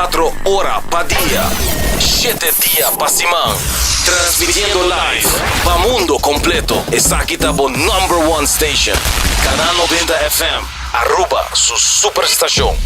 24 ora pa dia, shete dia pa siman. Transmitiendo live pa mundo completo. Esaki ta bo number one station. Canal 90 FM, Aruba su superstacion.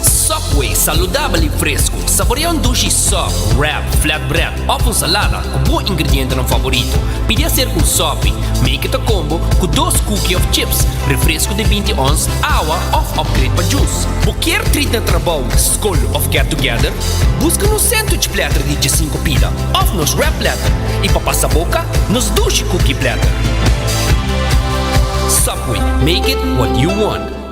Subway, saludabel y fresco. Saborea un dushi sub, wrap, flatbread of un salada cu bo ingredientenan favorito. Pidi acerca un sopi, make it a combo cu dos cookie of chips, refresco di binti ons, awa of upgrade pa juice. Bo kier treat na trabou, scol of get together? Busca nos sandwich platter di diesinco pida of nos wrap platter y pa pasa boca, nos dushi cookie platter. Subway, make it what you want.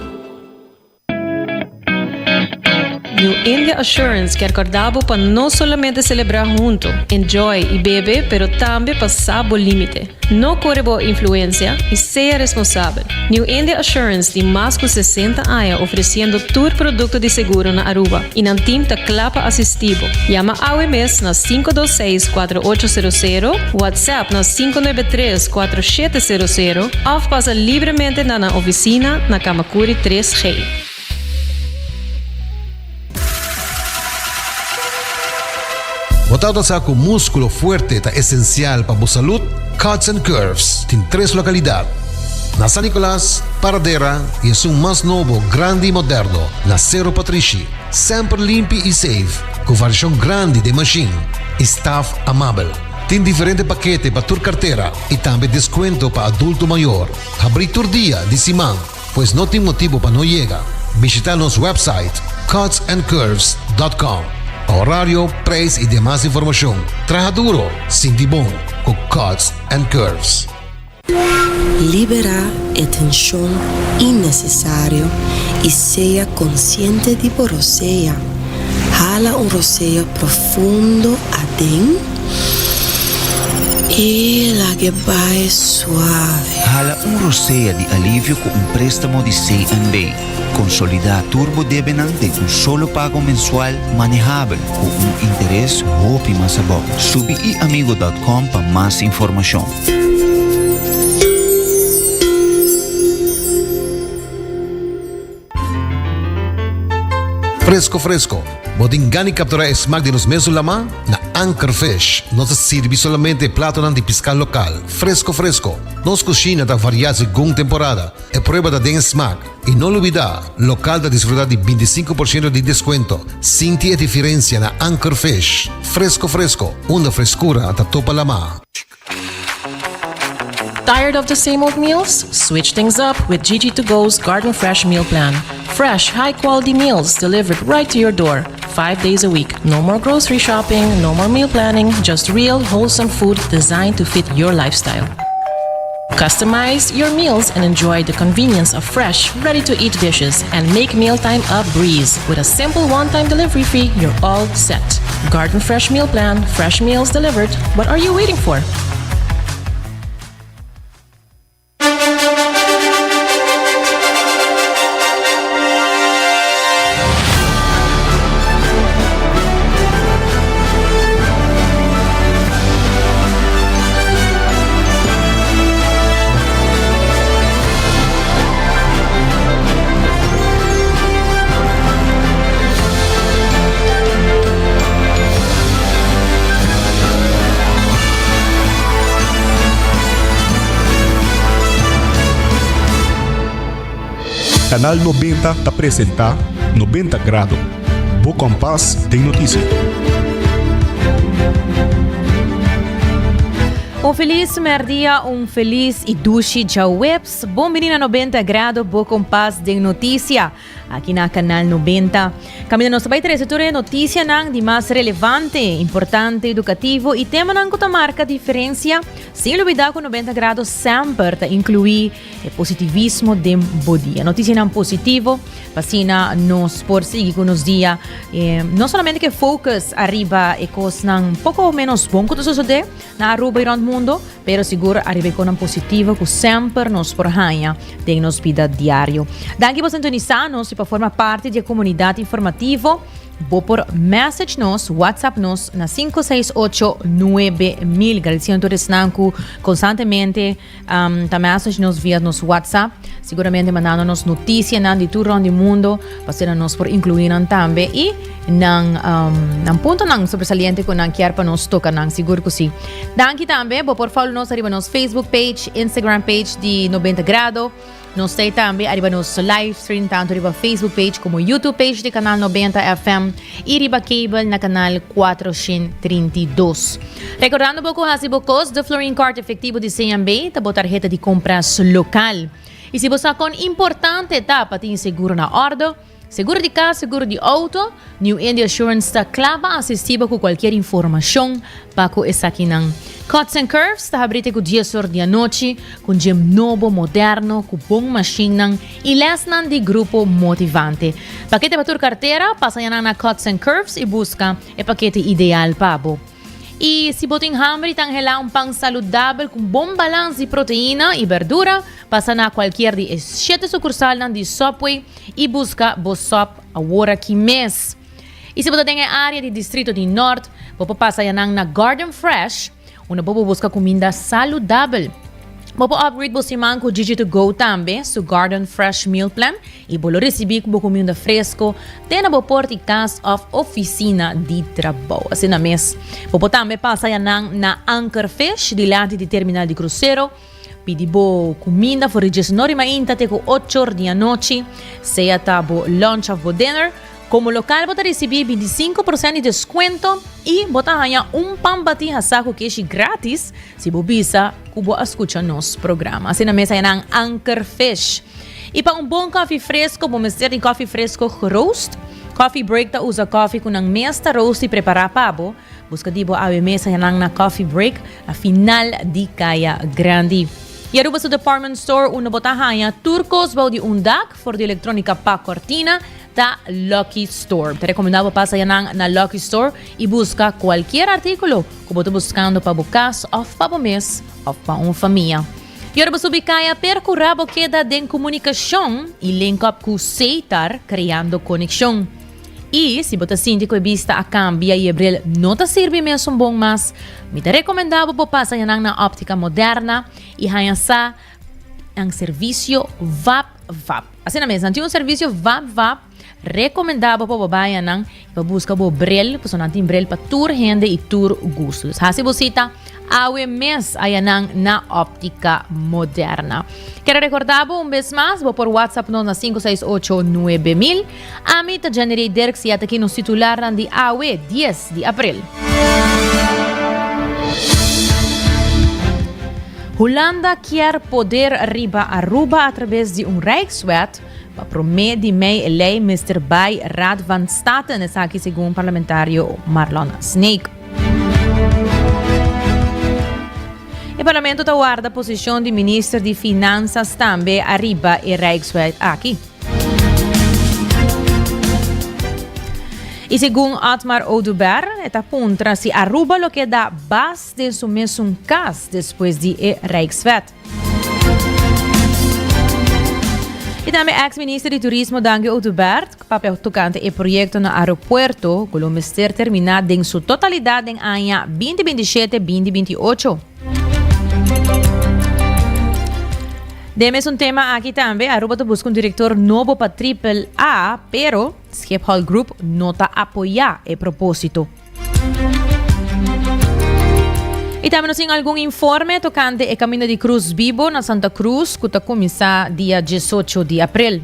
New India Assurance kier corda bo pa no solamente celebra hunto, enjoy y bebe pero tambe pa sa bo limite. No core bo influencia y sea responsabel. New India Assurance tin mas cu 60 aña ofreciendo tur producto di seguro na Aruba y nan team ta cla pa asisti bo. Yama awe mes na 526 4800, WhatsApp na 593 4700 of pasa libremente na nan oficina na Camacuri 3G. Bo tabata sa ku múskulo fuerte ta esensial pa bo salud? Cuts and Curves tin tres lokalidat, na San Nicolas, Paradera i esun mas nobo, grandi i moderno, na Sero Patrishi. Semper limpi i safe, ku variashon grandi den mashin i staf amabel. Tin diferente pakete pa tur kartera i tambe deskuento pa adulto mayor. Habrí tur dia di siman. Pues no tin motibo pa no yega. Bishita nos website cutsandcurves.com pa horario, prijs y demas informacion. Traha duro, sinti bon cu Cuts and Curves. Liberá e tenshon innesesario i sea konsiente di bo rosea. Hala un rosea profundo aden i lag'e bai suave. Hala un rosea di alivio ku un préstamo di CNB. Konsolidá tur bo debenan den un solo pago mensual manehabel ku un interes hopi mas abou. Subi iamigo dòt kòm pa mas informashon. Fresco fresco, bo tin gana di captura e smaak di nos mesun lama? Na Anchor Fish nos ta sirbi solamente e platonan di pisca local, fresco fresco. Nos cushina ta varia segun temporada, e prueba ta den e smaak. Y no lubida, local ta disfruta di binticinco por ciento di descuento. Sinti e diferencia na Anchor Fish. Fresco fresco, unda frescura ta topa lama. Tired of the same old meals? Switch things up with Gigi to Go's Garden Fresh Meal Plan. Fresh, high quality meals delivered right to your door, five days a week. No more grocery shopping, no more meal planning, just real, wholesome food designed to fit your lifestyle. Customize your meals and enjoy the convenience of fresh, ready to eat dishes and make mealtime a breeze. With a simple one time delivery fee, you're all set. Garden Fresh Meal Plan, fresh meals delivered. What are you waiting for? Canal 90 ta presenta 90 Grado, bo kompas den noticia. Un felis merdia, un felis y dushi djaweps. Bon bini na 90 Grado, bo kompas den noticia. Aki na Canal 90. Caminda nos ta bai trece tur e noticianan di mas relevante, importante, educativo y temanan cu ta marca diferencia, sin lubida cu 90 Grado semper ta inclui e positivismo den bo dia. Noticianan positivo, pa asina nos por sigui cu nos dia. Eh, no solamente ke focus ariba e cosnan poco menos bon cu ta sucede na Aruba y rond mundo, Pero sigur ariba e konan positivo ku semper nos por haña den nos bida diario. Danki pa sintonisa nos i pa forma parti di e komunidat informativo. Bo por message nos, WhatsApp nos na 568 9000. Gradiciendo tur esnan cu constantemente um, ta message nos via nos WhatsApp. Seguramente mandando nos noticianan di tur rond di mundo, pa asina nos por inclui nan tambe y nan, um, nan puntonan sobresaliente cu nan kier pa nos toca nan, sigur cu si. Danki tambe, bo por follow nos ariba nos Facebook page, Instagram page di 90 Grado. Nos ta tambe ariba nos live stream tanto riba Facebook page como YouTube page di Canal 90 FM y riba cable na canal 432. Recordando bo cu haci bo cos, de Florin Card efectivo di CMB ta bo tarheta di compras local. Y si bo sa con importante ta pa tin seguro na orde, Seguro di cas, seguro di auto, New India Assurance ta cla pa asisti bo cu cualkier informacion pa cu esakinan. Cuts and Curves ta habri te cu dies or di anochi cu un gym nobo, moderno, cu bon machinnan y lesnan di grupo motivante. Pakete pa tur cartera, pasa yanan na Cuts and Curves y busca e pakete ideal pa bo. Y si bo tin hamber y ta anhela un pan saludabel cu un bon balans di proteina y berdura, pasa na cualkier di e shete sucursalnan di Subway y busca bo sop awor aki mes. Y si bo ta den e area di distrito di Nort, bo por pasa yanan na Garden Fresh, unda bo por busca cuminda saludabel. Bo por upgrade bo siman cu Gigi to Go tambe, su Garden Fresh Meal Plan, y bo lo ricibi bo cuminda fresco te na bo port di cas of oficina di trabou. Asina mes, bo por tambe pasa yanan na Anchor Fish, dilanti di terminal di crucero. Pidi bo cuminda for di diesnor di mainta te cu ochor di anochi, sea ta bo lunch of bo dinner. Como local bo ta ricibi 25% di descuento y bo ta haya un pan bati hasa cu keshi gratis si bo bisa cu bo a scucha nos programa. Asina mes haya nan Anchor Fish. Y pa un bon koffie fresco bo mester di koffie fresco geroost. Coffee Break ta usa koffie cu nan mes ta roost y prepara pa bo. Buska di bo awe mes haña na Coffee Break na final di Kaya Grandi. Y Aruba su department store unda bo ta haña tur kos bou di un dak for di electronica pa cortina ta Lucky Store. Ta recomenda bo pasa haña na Lucky Store y busca cualkier articulo cu bo ta buscando pa bo cas of pa bo mes of pa un famia. Y ora bo subi kaya percura bo keda den comunicacion y link up cu Setar creando conexion. I si bo ta sinti ku e bista a kambia i e bril no ta sirbi mesun bon mas, mi ta rekomendá bo por pasa yanan na Óptica Moderna i haña sa nan servisio vap vap. Asina mes, nan tin un servisio vap vap, rekomendá bo pa bo bai yanan i pa buska bo bril, pasobra nan tin bril pa tur hende i tur gusto. Dus hasi bo sita Awe mes ayanan na Optica Moderna. Kere recorda bo un bes mas, bo por WhatsApp nos na 568 9000. Ami ta Jenny Dirks y ataki nos titularnan di awe 10 di april. Hulanda kier poder riba Aruba a traves di un Rijkswet. Pa prome di mei e ley mester bay Raad van State, esaki segun parlamentario Marlon Sneek. E parlamento ta warda posicion di minister di Finanzas tambe ariba e Rijkswet aki. Y segun Otmar Oduber, e ta puntra si Aruba lo keda bas den su mesun cas despues di e Rijkswet. Y tambe ex-minister di Turismo Dangui Oduber papia tocante e proyecto na aeropuerto cu lo mester termina den su totalidad den aña 2027-2028. Den mesun tema aki tambe Aruba ta busca un director nobo pa Triple A, pero Schiphol Group no ta apoya e proposito. Y tambe nos tin algun informe tocante e Camino di Cruz Bibo na Santa Cruz cu ta cuminsa dia 18 di april.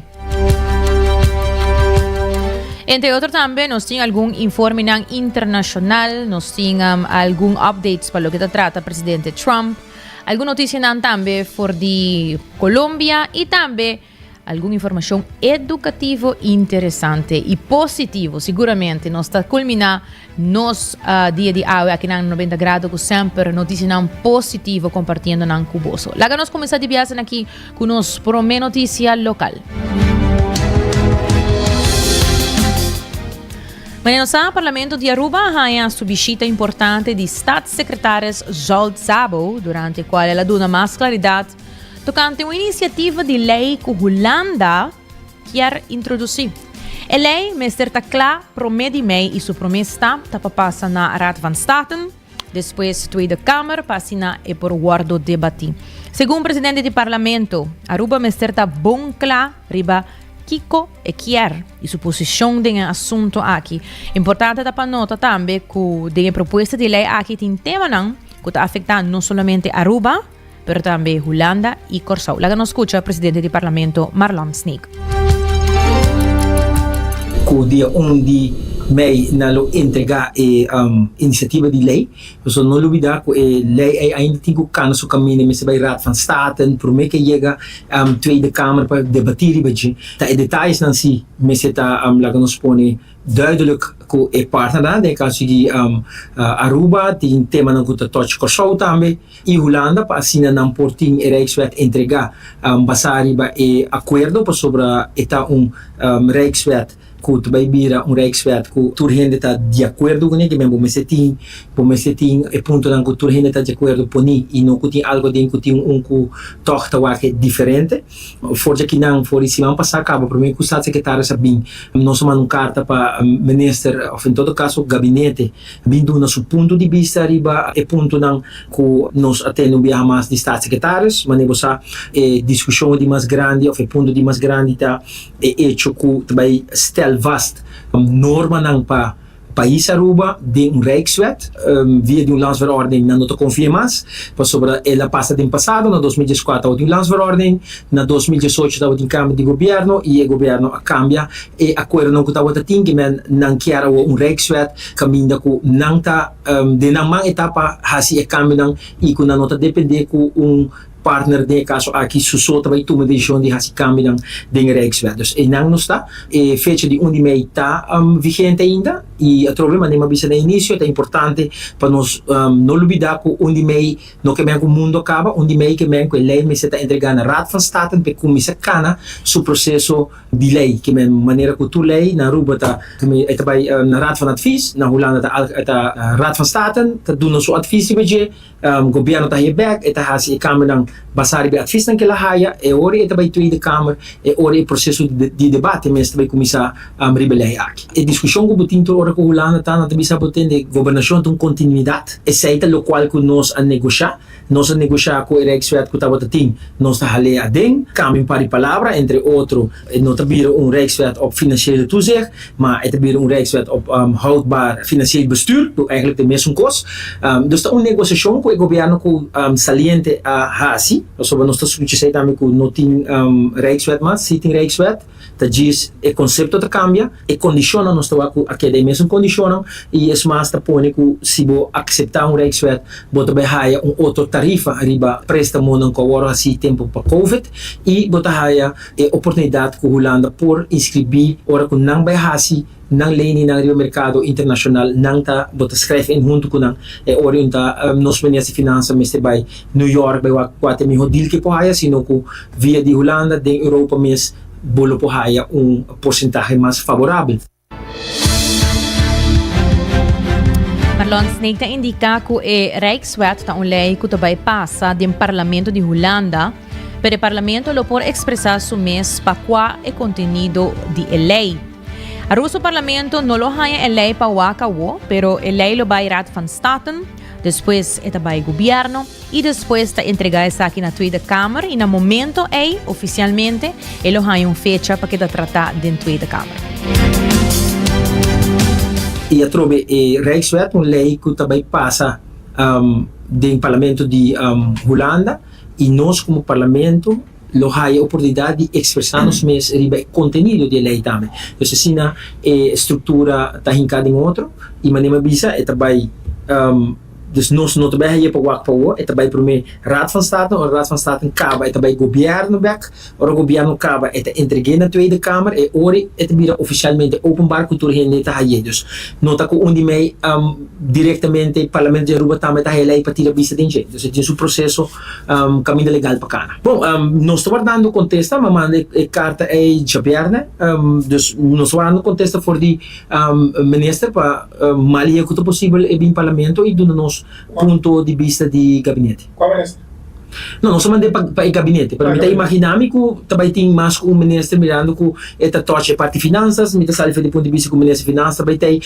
Entre otro tambe nos tin algun informenan internacional, nos tin um, algun updates pa loke ta trata presidente Trump, algun noticianan tambe for di Colombia y tambe Algun informacion educativo interesante y positivo. Siguramente nos ta culmina nos uh, dia di awe aki nan 90 grado cu semper noticianan positivo compartiendo nan cu boso. Laga nos cuminsa di biasen aki cu nos prome noticia local. Manera nos sa, Parlamento di Aruba haña su bishita importante di Staatssecretaris Zsolt Szabo, durante cual el a duna mas claridad Tokante un inisiativa di lei ku Hulanda kier introdusí. E lei mester ta kla promé di mei i su promé stap ta pa pasa na Raad van State, despues Tweede Kamer pa asina e por wòrdu debatí. Segun presidente di Parlamento, Aruba mester ta bon kla riba kiko e kier i su posishon den e asunto aki. Importante ta pa nota tambe ku den e propuesta di lei aki tin temanan ku ta afektá no solamente Aruba, pero tambe Hulanda i Kòrsou. Laga nos skucha presidente di Parlamento Marlon Sneek. Ku dia un di mei nan lo entregá e inisiativa di lei. Pasobra no lubidá ku e lei ei ainda tin ku kana su kaminda, e mester bai Raad van State promé ke yega Tweede Kamer pa debatí riba dje. Ta e detayesnan si mester ta laga nos pone duidelijk ku e partnernan, den e kaso di Aruba tin temanan ku ta touch Kòrsou tambe. i Hulanda pa asina nan por tin e Rijkswet entregá basá riba e akuerdo pasobra e ta un Rijkswet ku ta bai bira un Rijkswet ku tur hende ta di akuerdo kuné ke men bo mester tin bo mester tin e puntonan ku tur hende ta di akuerdo poní i no ku tin algu aden ku tin un ku tòg ta wak diferente. For djakinan for di siman pasá kaba promé ku Staatssecretaris a bin nos a manda un karta pa Minister òf en todo kaso Gabinete Bin duna su punto di bista riba e puntonan ku nos a tene un biaha mas di Staatssecretaris. Manera bo sa e diskushon di mas grandi òf e punto di mas grandi ta e echo ku ta bai stel vast normanan pa pais Aruba den un Rijkswet via di un Landsverordening nan no ta konfia mas pasobra el a pasa den pasado na 2014 tabatin un Landsverordening na 2018 tabatin kambio di gobierno i e gobierno a kambia E akuerdonan ku tabata tin ke men nan kier awor un Rijkswet kaminda ku nan ta den nan man e ta pa hasi e kambionan i ku nan no ta depende ku un partner den e kaso aki su so ta bai tuma e desishon di hasi kambionan den e Rijkswet. Dus einan nos ta. E fecha di un di mei ta vigente ainda i atrobe manera mi a bisa na inisio ta importante pa nos no lubida ku un di mei No ke men ku mundo kaba, un di mei ke men ku e lei mester ta entregá na Raad van State pa e kuminsá kana su proseso di lei. Ke men manera ku tur lei na Aruba ta e ta bai na Raad van Advies, na Hulanda ta ta Raad van State ta duna su advies riba dje, gobièrnu ta haya bèk, e ta hasi e kambionan basá riba e adviesnan ku el a haya, e ora e ta bai Tweede Kamer, e ora e proseso di debate mes ta bai kuminsá riba e lei aki. E diskushon ku bo tin tur ora ku Hulanda ta, nan ta bisa bo tende gobernashon ta un kontinuidat, esei ta lokual ku nos a negoshá. Nos a negoshá ku e Rijkswet ku tabata tin, nos ta hal'é aden, kambia un par di palabra, entre otro e no ta bira un Rijkswet op financiële toezicht, ma e ta bira un Rijkswet op houdbaar financieel bestuur, ku eigenlijk ta e mesun kos. Dus ta un negosiashon ku e gobièrnu ku saliente a hasi, pasobra nos ta skucha esei tambe ku no tin Rijkswet mas, si tin Rijkswet. Ta djis e konsepto ta kambia, e kondishonnan nos ta wak ku a keda e mesun kondishonnan i es mas ta pone ku si bo akseptá un Rijkswet bo ta bai haya un otro tarifa riba prestamonan ku a wòrdu hasí tempu pa Covid i bo ta haya e oportunidat ku Hulanda por inskribí ora ku nan bai hasi nan leninan riba merkado internashonal nan ta bo ta skrèf in huntu ku nan e ora un ta nos minister di finansa mester bai New York bai wak kua ta e mihó deal ke por haya sino ku via di Hulanda den Europa mes bo lo por haya un porsentahe mas favorabel. Marlon Sneek ta indiká ku e Rijkswet ta un lei ku ta bai pasa den Parlamento di Hulanda, pero e Parlamento lo por ekspresá su mes pa kua e kontenido di e lei. Aruba su Parlamento no lo haña e lei pa wak awo, pero e lei lo bai Raad van Staten, despues e ta bai Gobierno y despues ta entrega esaki na Tweede Kamer y na momento ey oficialmente e lo haña un fecha pa keda trata den Tweede Kamer. Y atrobe e Rijkswet, un ley cu ta bay pasa den Parlamento di Hulanda y nos como Parlamento lo haya oportunidad di expresa nos mes riba e contenido di e ley tambe. Dus asina e structura ta hinca den otro y manera mi a bisa e ta bay dus nos no ta bay haye pa wak pa awor, e ta bay prome Raad van State, ora Raad van State caba e ta bay Gobierno bek, ora Gobierno caba e ta entregue na Tweede Kamer e ora e ta bira oficialmente openbaar cu tur hende ta haye. Dus no ta cu un di mey directamente Parlamento di Aruba tambe ta haye ley pa tira bista den dje. Dus e tin su proceso. Kaminda legal pa kana. Bon, nos ta wardando kontesta, mi a manda e karta ei djabièrnè, dus nos ta wardando kontesta for di minister pa mal hia ku ta posibel e bin parlamento i duna nos punto di bista di gabinete. Kua minister? No, nos a mand'é pa pa e gabinete, pero mi ta imaginá mi ku ta bai tin mas ku un minister mirando ku e ta touch e parti finansas, mi ta sali for di punto di bista ku minister finansas ta bai tei,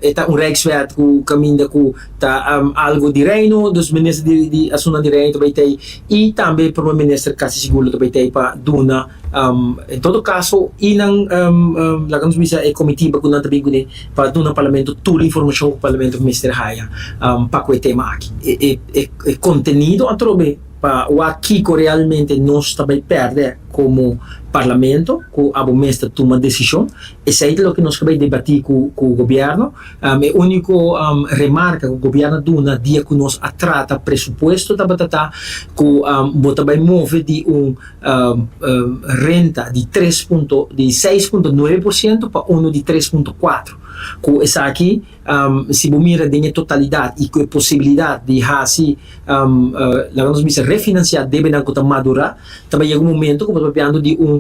e ta un rijkswet ku kaminda ku ta algu di reino, dus minister di di asuntonan di reino ta bai tei i tambe prome minister kasi sigur lo ta bai tei pa duna en todo kaso i nan laga nos bisa e komitiba ku nan ta bin kuné pa duna parlamento tur informashon ku parlamento mester haya pa ku e tema aki. E e kontenido atrobe pa wak kiko realmente nos ta bai pèrdè komo parlamento ku abo mes ta tuma desishon. Esei ta loke nos ke bai debatí ku ku gobièrnu. E úniko remarka ku gobièrnu a duna dia ku nos a trata presupuesto tabata ta ku bo ta bai move di un renta di tres punto di 6.9% pa unu di 3.4. Ku esaki si bo mira den e totalidat i ku e posibilidat di hasi laga nos bisa refinansiá debenan ku ta madurá, ta bai yega un momento ku bo ta papiando di un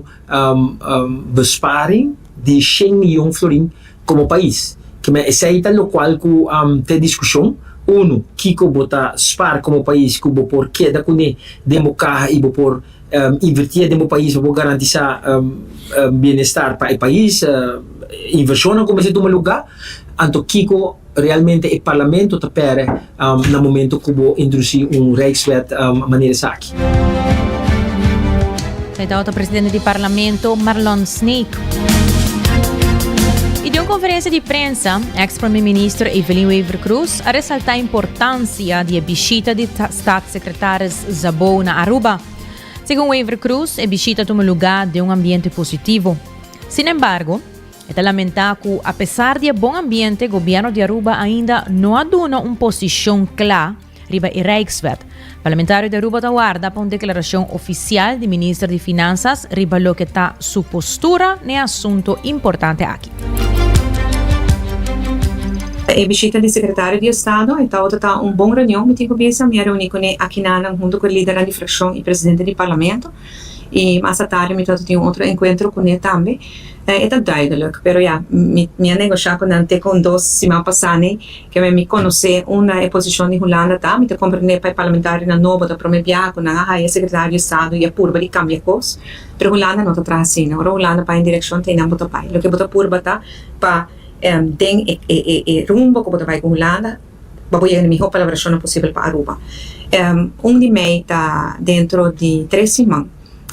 besparing di shen miyon florin komo pais. Kimen esei ta lokual ku ta e diskushon. Unu, kiko bo ta spar komo pais ku bo por keda kuné den bo kaha i bo por invertié den bo pais pa bo garantisá bienestar pa e pais, invershonnan ku mester tuma lugá. Anto kiko realmente e parlamento ta pèrdè na momento ku bo introdusí un Rijkswet manera esaki? Esei tabata presidente di Parlamento Marlon Sneek. Y den un conferencia di prensa, ex prome minister Evelyn Wever-Croes a resalta importancia di e bishita di staatssecretaris Szabó na Aruba. Segun Wever-Croes, e bishita tuma lugar den un ambiente positivo. Sin embargo, e ta lamenta cu a pesar di e bon ambiente, gobierno di Aruba ainda no a duna un posicion cla Riba e Rijkswet. Parlamentario di Aruba ta warda pa un declaracion oficial di Minister di Finanzas riba loke ta su postura n'e asunto importante aki. E bishita di Secretario di Estado e tabata ta un bon reunion, mi tin cu bisa. Mi a reuni cune akinanan hunto cu e lidernan di fraccion y presidente di Parlamento. Y mas atardi mi tabata tin un otro encuentro cune tambe. E ta duidelijk, pero ya, mi mi a negosha cu nan te con dos siman pasa ne. Keme mi konosé unda e posishon di Hulanda ta, mi ta komprendé pa e parlamentarionan nobo ta promé biaha ku nan a haya sekretario di estado i a purba di kambia kos. Pero Hulanda no ta traha asina. Ora Hulanda bai en direkshon ta einan bo ta bai. Loke bo ta purba ta pa den e e rumbo ku bo ta bai ku Hulanda pa bo yega na e mihó palabrashonnan posibel pa Aruba. Un di mei ta dentro di tres siman.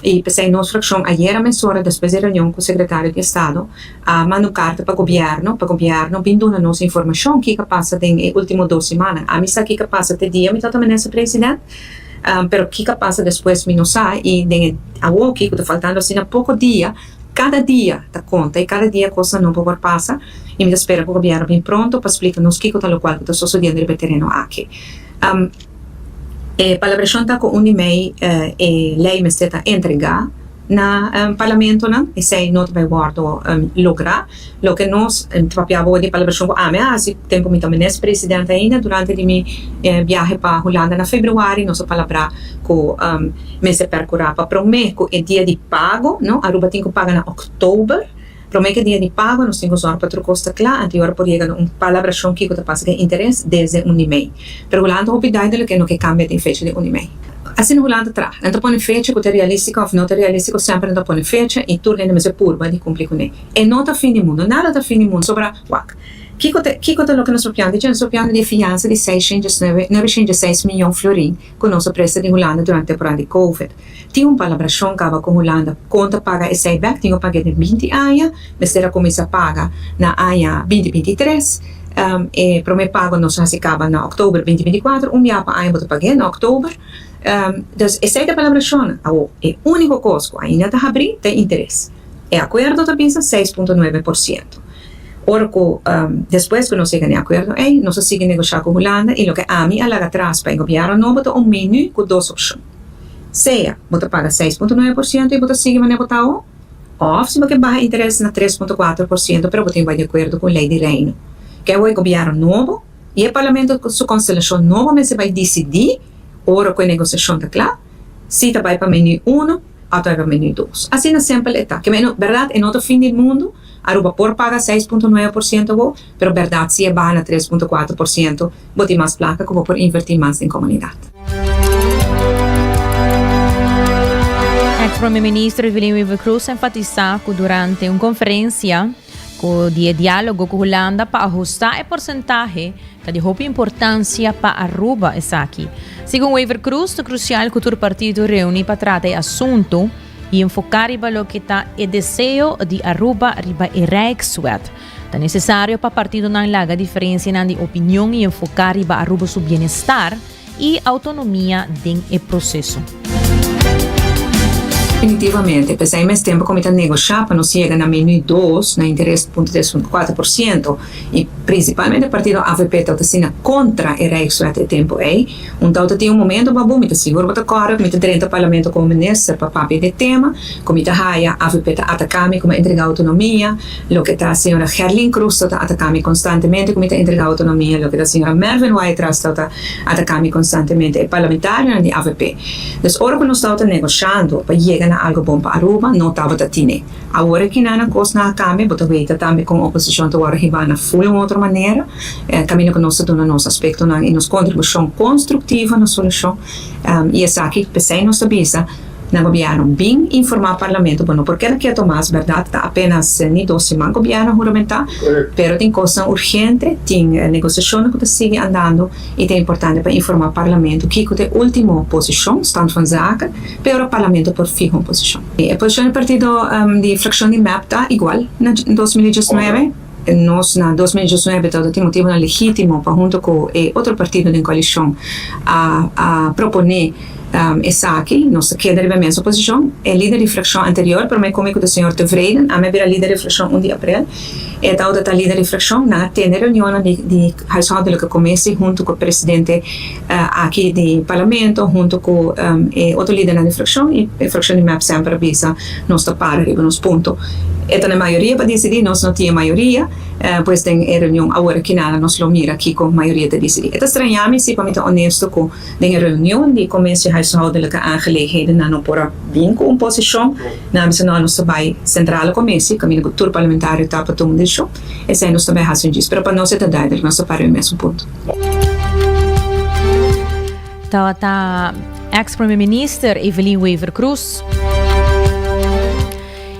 I p'esei nos frakshon ayera mesora despues di reunion ku sekretario di estado a manda un karta pa gobièrnu pa gobièrnu bin duna nos informashon kiko a pasa den e ultimo dos simannan. Ami sa kiko a pasa te dia mi tabata minister president, pero kiko a pasa despues mi no sa i den e awoki ku ta faltando asina poko dia kada dia ta konta i kada dia kosnan nobo por pasa i mi ta spera ku gobièrnu bin pronto pa splika nos kiko ta lokual ku ta sosodiendo riba e tereno aki. E palabrashon ta ku un di mei e lei mester ta entregá na parlamentonan, esei no ta bai wòrdu lográ. Loke nos ta papia awor di e palabrashon ku ami a hasi tempu mi ta minister presidente ainda durante di mi biahe pa Hulanda na februari nos a palabrá ku mester perkurá pa promé ku e dia di pago, no, Aruba tin ku paga na òktober. Promé ku e dia di pago nos tin ku sòru pa tur kos ta kla antes di ora por yega na un palabrashon kiko ta pasa ku e interes desde un di mei. Pero Hulanda hopi duidelijk e no ke kambia den fecha di un di mei. Asina Hulanda traha. Nan ta pone fecha ku ta realístiko òf no ta realístiko semper nan ta pone fecha i tur hende mester purba di kumpli kuné. E no ta fin di mundu. Nada ta fin di mundu. Sobra wak. Kiko ta kiko ta loke nos papiando di dje? Nos papiando di e fiansa di seishentjesnuebe nuebeshentjesseis miyon florin ku nos a presta di Hulanda durante temporada di covid. Tin un palabrashon kaba ku Hulanda kon ta paga esei bèk, tin ku pag'é den binti aña, mester a kuminsá paga na aña binti 23. E promé pago nos a hasi kaba na òktober binti 24, un bia pa aña bo ta pag'é na òktober. Dus esei ta e palabrashonnan. Awor, e úniko kos ku ainda ta habrí ta e interes. E akuerdo ta bisa 6.9%. Ora ku despues ku nos yega na e akuerdo ei, nos a sigui negoshá ku Hulanda i loke ami a laga tras pa e gobièrnu nobo ta un menú ku dos opshon. Sea bo ta paga 6.9% i bo ta sigui manera bo ta awo, òf si bo ke baha interes na 3.4% pero bo tin bai di akuerdo ku lei di Reino. Ke awo e gobièrnu nobo i e parlamento ku su konstelashon nobo mester bai disidí ora ku e negosiashon ta kla si ta bai pa menu uno òf ta bai pa menu dos. Asina simpel e ta. Ke meno bèrdat e no ta fin di mundu, Aruba por paga 6.9% awo, pero bèrdat si e baha na 3.4% bo tin mas plaka ku bo por invertí mas den komunidat. Ex-Prome Minister Evelyn Wever-Croes a enfatisa cu durante un conferencia cu di e dialogo cu Hulanda pa ahusta e porcentahe ta di hopi importancia pa Aruba esaki. Segun Wever-Croes ta crucial cu tur partido reuni pa trata e asunto y enfoca riba loke ta e deseo di Aruba riba e Rijkswet. Ta necesario pa partidonan laga diferencianan di opinion y enfoca riba Aruba su bienestar y autonomia den e proceso. Definitivamente, p'esei mes tempo ku mi ta negoshá pa nos yega na menu dos na interes punto tres punto kuater por siento i prinsipalmente partido avp tabata asina kontra e Rijkswet e tempo ei. Un tabata tin un momento babu, mi ta sigur bo ta kòrda ku mi ta drenta parlamento komo minister pa papia di e tema, ku mi ta haya avp ta ataká mi ku mi a entregá outonomia, Loke ta señora Gerlin Cruz ta ta ataka mi constantemente cu mi ta entrega autonomia, loke ta señora Mervin Wyatt-Ras ta ta ataka mi constantemente, e parlamentarionan di avp. Dus ora cu nos tabata negoshando pa yega na algo bon pa Aruba, no tabata tine. Awor e kinana cosnan a cambia, bo ta weta tambe con oposicion ta worde hiba na full un otro manera, caminda cu nos ta duna nos aspectonan y nos contribucion constructivo na solucion. Y esaki, p'esey nos ta bisa. Na gobierno bin informa parlamento bo no por keda keto mas berdad ta apenas ni dos siman gobierno a huramenta pero tin cosnan urgente tin negociacionnan cu ta sigui andando y ta importante pa informa parlamento kico ta e ultimo posicion stand van zaken pero parlamento por fiha un posicion. E posicion di partido di fraccion di mep ta igual na 2019. Nos na 2019 tabata tin motibonan legitimo pa hunto cu e otro partido den coalicion a a propone Esaki, nos ta keda riba e mesun posishon. E lider di frakshon anterior promé komi ku ta señor Tevreden, ami a bira lider di frakshon un di aprel. E tabata ta lider di frakshon. Nan a tene reunionnan di di huishoudelijke commissie huntu ku e presidente aki di parlamento, huntu ku e otro lidernan di frakshon i e frakshon di mep semper a bisa nos ta para riba nos punto. E ta na e mayoria pa disidí, nos no tin e mayoria, pues den e reunion awor aki nada nos lo mira kiko mayoria ta disidí. E ta straña mi si pa mi ta honesto ku. Den e reunion di Commissie Huishoudelijke Aangelegenheden nan no por a bin cu un posicion. Nan a bisa no, nos ta bay Centrale Commissie, caminda cu tur parlamentario ta pa tuma un decision. Esey nos ta bay haci un djis. Pero pa nos e ta duidelijk, nos ta para e mesun punto. Tabata ex Prome Minister Evelyn Wever-Croes.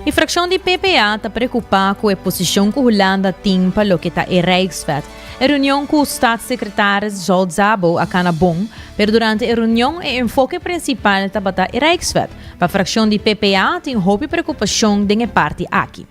E fraccion di PPA ta preocupa cu e posicion cu Hulanda tin pa loke ta e Rijkswet. E reunion ku Staatssecretaris Zsolt Szabo a kana bon, pero durante e reunion e enfoke prinsipal tabata e Rijkswet. Pa frakshon di PPA tin hopi preokupashon den e parti aki.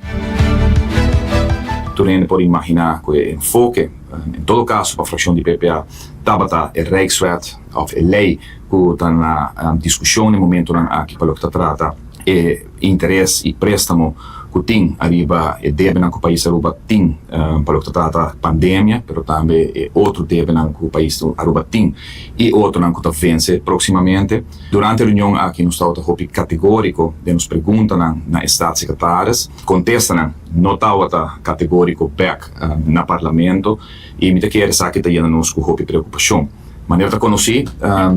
Tur hende por imaginá ku e enfoke, en todo kaso pa frakshon di PPA, tabata e Rijkswet òf e lei ku ta na diskushon na e momentunan aki pa loke ta trata e interes y prestamo cu tin ariba e debenan cu pais Aruba tin pa loke ta trata pandemia, pero tambe e otro debenan cu pais Aruba tin y otronan cu ta vence proximamente. Durante e reunion aki nos tabata hopi categorico den nos preguntanan na e staatssecretaris. Contestanan no tabata categorico bek na Parlamento y mi ta kere esaki ta yena nos cu hopi preocupacion. Manera ta konosí,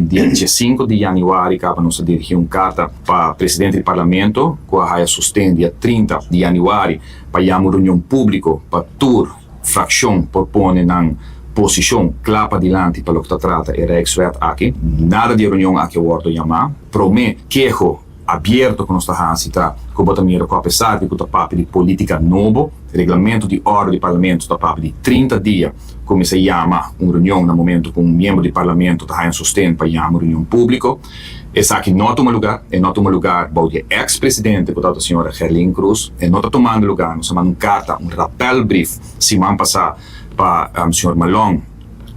dia diesinku di yanüari kaba nos a dirigí un karta pa presidente di parlamento ku a haya sosten dia 30 di yanüari pa yama un reunion públiko pa tur frakshon por pone nan posishon kla padilanti pa loke ta trata e Rijkswet aki. Nada di e reunion aki a wòrdu yamá. Promé keho abierto ku nos ta hasi ta ku bo ta mira ku apesar di ku ta papia di polítika nobo, Reglamento di Orde di Parlamento ta papia di 30 dia ku mester yama un reunion na momento ku un miembro di Parlamento ta haña sosten pa yama un reunion públiko. Esaki no a tuma lugá. E no a tuma lugá bou di e eks presidente ku tabata señora Gerlin Cruz. E no ta tumando lugá. Nos a manda un karta, un rappelbrief, siman pasá pa señor Malon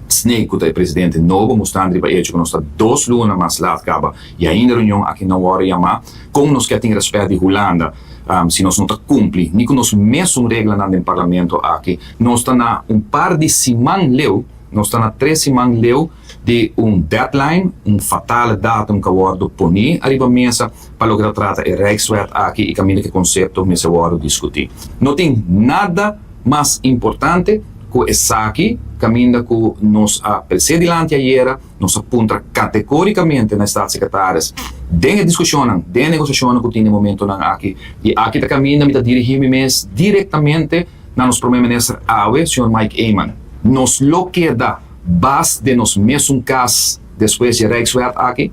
Snake ku ta e presidente nobo mustrando riba echo ku nos ta dos luna mas lat kaba i ainda reunion aki no wòrdu yamá. Kon nos ke tin rèspèt di Hulanda si nos no ta kumpli ni ku nos mesun reglanan den parlamento aki? Nos ta na un par di siman leu, nos ta na tres siman leu di un deadline, un fatale datum ku a wòrdu poní ariba mesa pa loke ta trata e Rijkswet aki i kaminda ku e konsepto mester wòrdu diskutí. No tin nada mas importante ku esaki kaminda ku nos a presé dilanti ayera. Nos a puntra kategórikamente na e staatssecretaris den e diskushonnan, den e negosiashonnan ku tin den momentonan aki. I aki ta kaminda mi ta dirigí mi mes direktamente na nos prome minister awe, señor Mike Eman. Nos lo keda bas den nos mesun kas despues di e Rijkswet aki?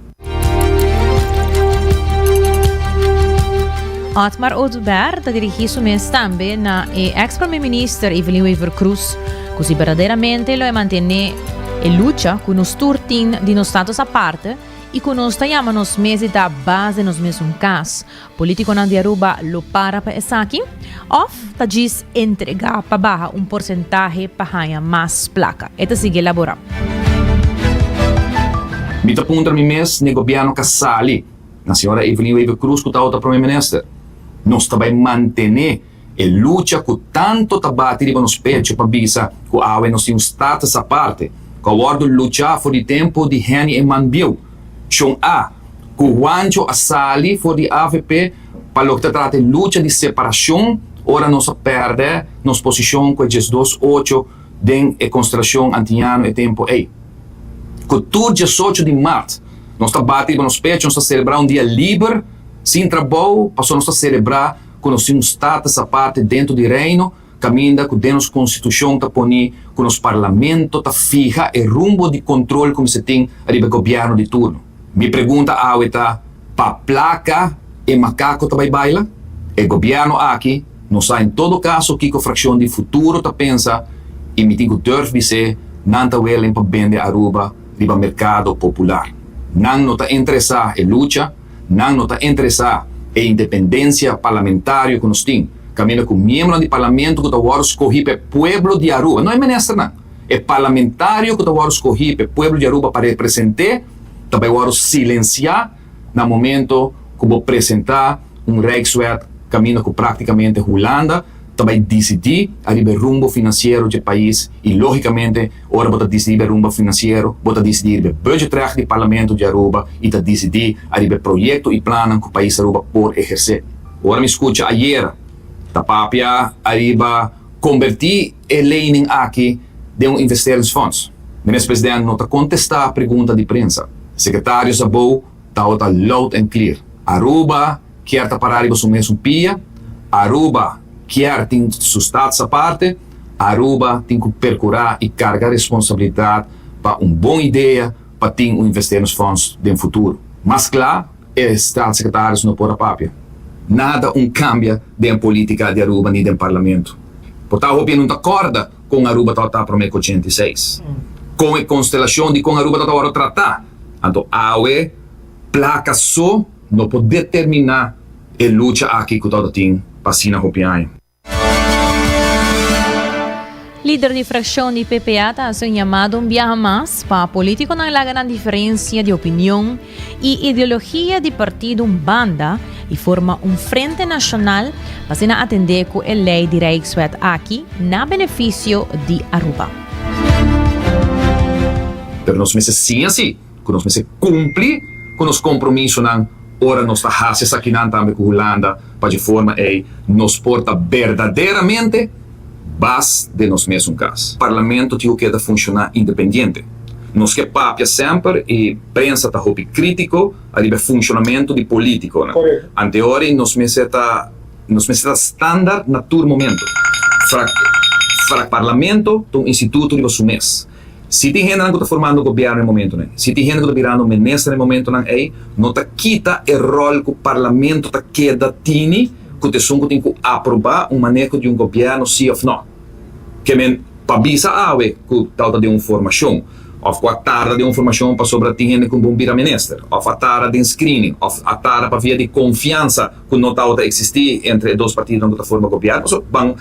Otmar Oduber ta dirigi su mes tambe na e ex Prome Minister Evelyn Wever-Croes cu si berdaderamente lo e mantene e lucha cu nos tur tin di nos status aparte y cu nos ta yama nos mes di ta bas den nos mesun cas. Politiconan di Aruba lo para pa esaki of ta djis entrega pa baha un porcentahe pa haña mas placa? E ta sigui elabora. Mi ta puntra mi mes n'e gobierno ca sali na señora Evelyn Wever-Croes cu tabata Prome Minister. Nos ta bay mantene e lucha cu tanto ta bati riba nos pecho pa bisa cu awe nos tin un status aparte cu a wordo lucha for di tempo di Henny Eman bieu. Shon A, cu Juancho a sali for di avp pa loke ta trata e lucha di separacion ora nos a perde nos posicion cu e 12 ocho den e constelacion Antiñano e tempo ey. Cu tur 18 di mart nos ta bati riba nos pecho, nos ta celebra un dia liber sin trabou pasobra nos ta celebra cu nos tin un status aparte dentro di Reino caminda cu den nos constitucion ta poni cu nos parlamento ta fiha e rumbo di control cu mester tin riba e gobierno di turno. Mi pregunta awe ta, pa placa e macaco ta bay baila? E gobierno aki no sa en todo caso kico fraccion di Futuro ta pensa y mi tin cu durf bis'é nan ta willing pa bende Aruba riba mercado popular. Nan no ta interesa e lucha. Nan no ta interesá e independencia parlamentario cu nos tin, caminda cu miembronan di parlamento cu ta worde scogi pa e pueblo di Aruba, no e ministernan, e parlamentario cu ta worde scogi pa e pueblo di Aruba pa represent'é, ta bay worde silenciá na momento cu bo presenta un Rijkswet caminda cu practicamente Hulanda ta bay dicidi ariba e rumbo financiero dje pais y logicamente ora bo ta dicidi riba e rumbo financiero bo ta dicidi riba e budgetrecht di Parlamento di Aruba y ta dicidi ariba e proyecto y plannan cu pais Aruba por eherce. Ora mi scucha ayera ta papia ariba converti e leynan aki den un investeringsfonds, Minister President no ta contesta pregunta di prensa. Secretario Szabó tabata loud and clear, Aruba kier ta pará riba su mesun pia, Aruba kier tin su status aparte, Aruba tin ku perkurá i karga responsabilidat pa un bon idea pa tin un investeringsfonds den futuro. Mas kla e staatssecretaris no por a papia. Nada un kambia den politika di Aruba ni den parlamento. Por ta hopi e no ta kòrda kon Aruba tabata promé ku 86. Kon e konstelashon di kon Aruba tabata wòrdu tratá. Anto awe plaka so No por determiná e lucha aki ku tabata tin pa asina hopi aña. Lider di frakshon di PPA ta hasi un yamado un biaha mas pa polítikonan laga nan diferensia di opinion i ideologia di partido un banda i forma un frente nashonal pa asina atendé ku e lei di Rijkswet aki na benefisio di Aruba. Pero nos mester siña si ku nos mester kumpli ku nos kompromisonan ora nos ta hasi esakinan tambe ku Hulanda pa dje forma ei nos por ta berdaderamente bas den nos mesun kas. Parlamento tin ku keda funshoná independiente. Nos ke papia semper i prensa ta hopi kritiko ariba e funshonamentu di politikonan. Anteori nos mester ta nos mester ta standaard na tur momento. Frak frak Parlamento ta un instituto riba su mes. Si tin hendenan ku ta formando gobièrnu e momentunan ei, si tin hende ku ta birando minister e momentunan ei, no ta kita e ròl ku parlamento ta keda tini ku ta esun ku tin ku aprobá un maneho di un gobièrnu si òf nò. Ke men pa bisa awe ku tabata den un formashon òf ku a tarda den un formashon pasobra tin hende ku bon bira minister òf a tarda den screening òf a tarda pa via di konfiansa ku no tabata eksistí entre e dos partidonan ku ta forma gobièrnu, pasobra ban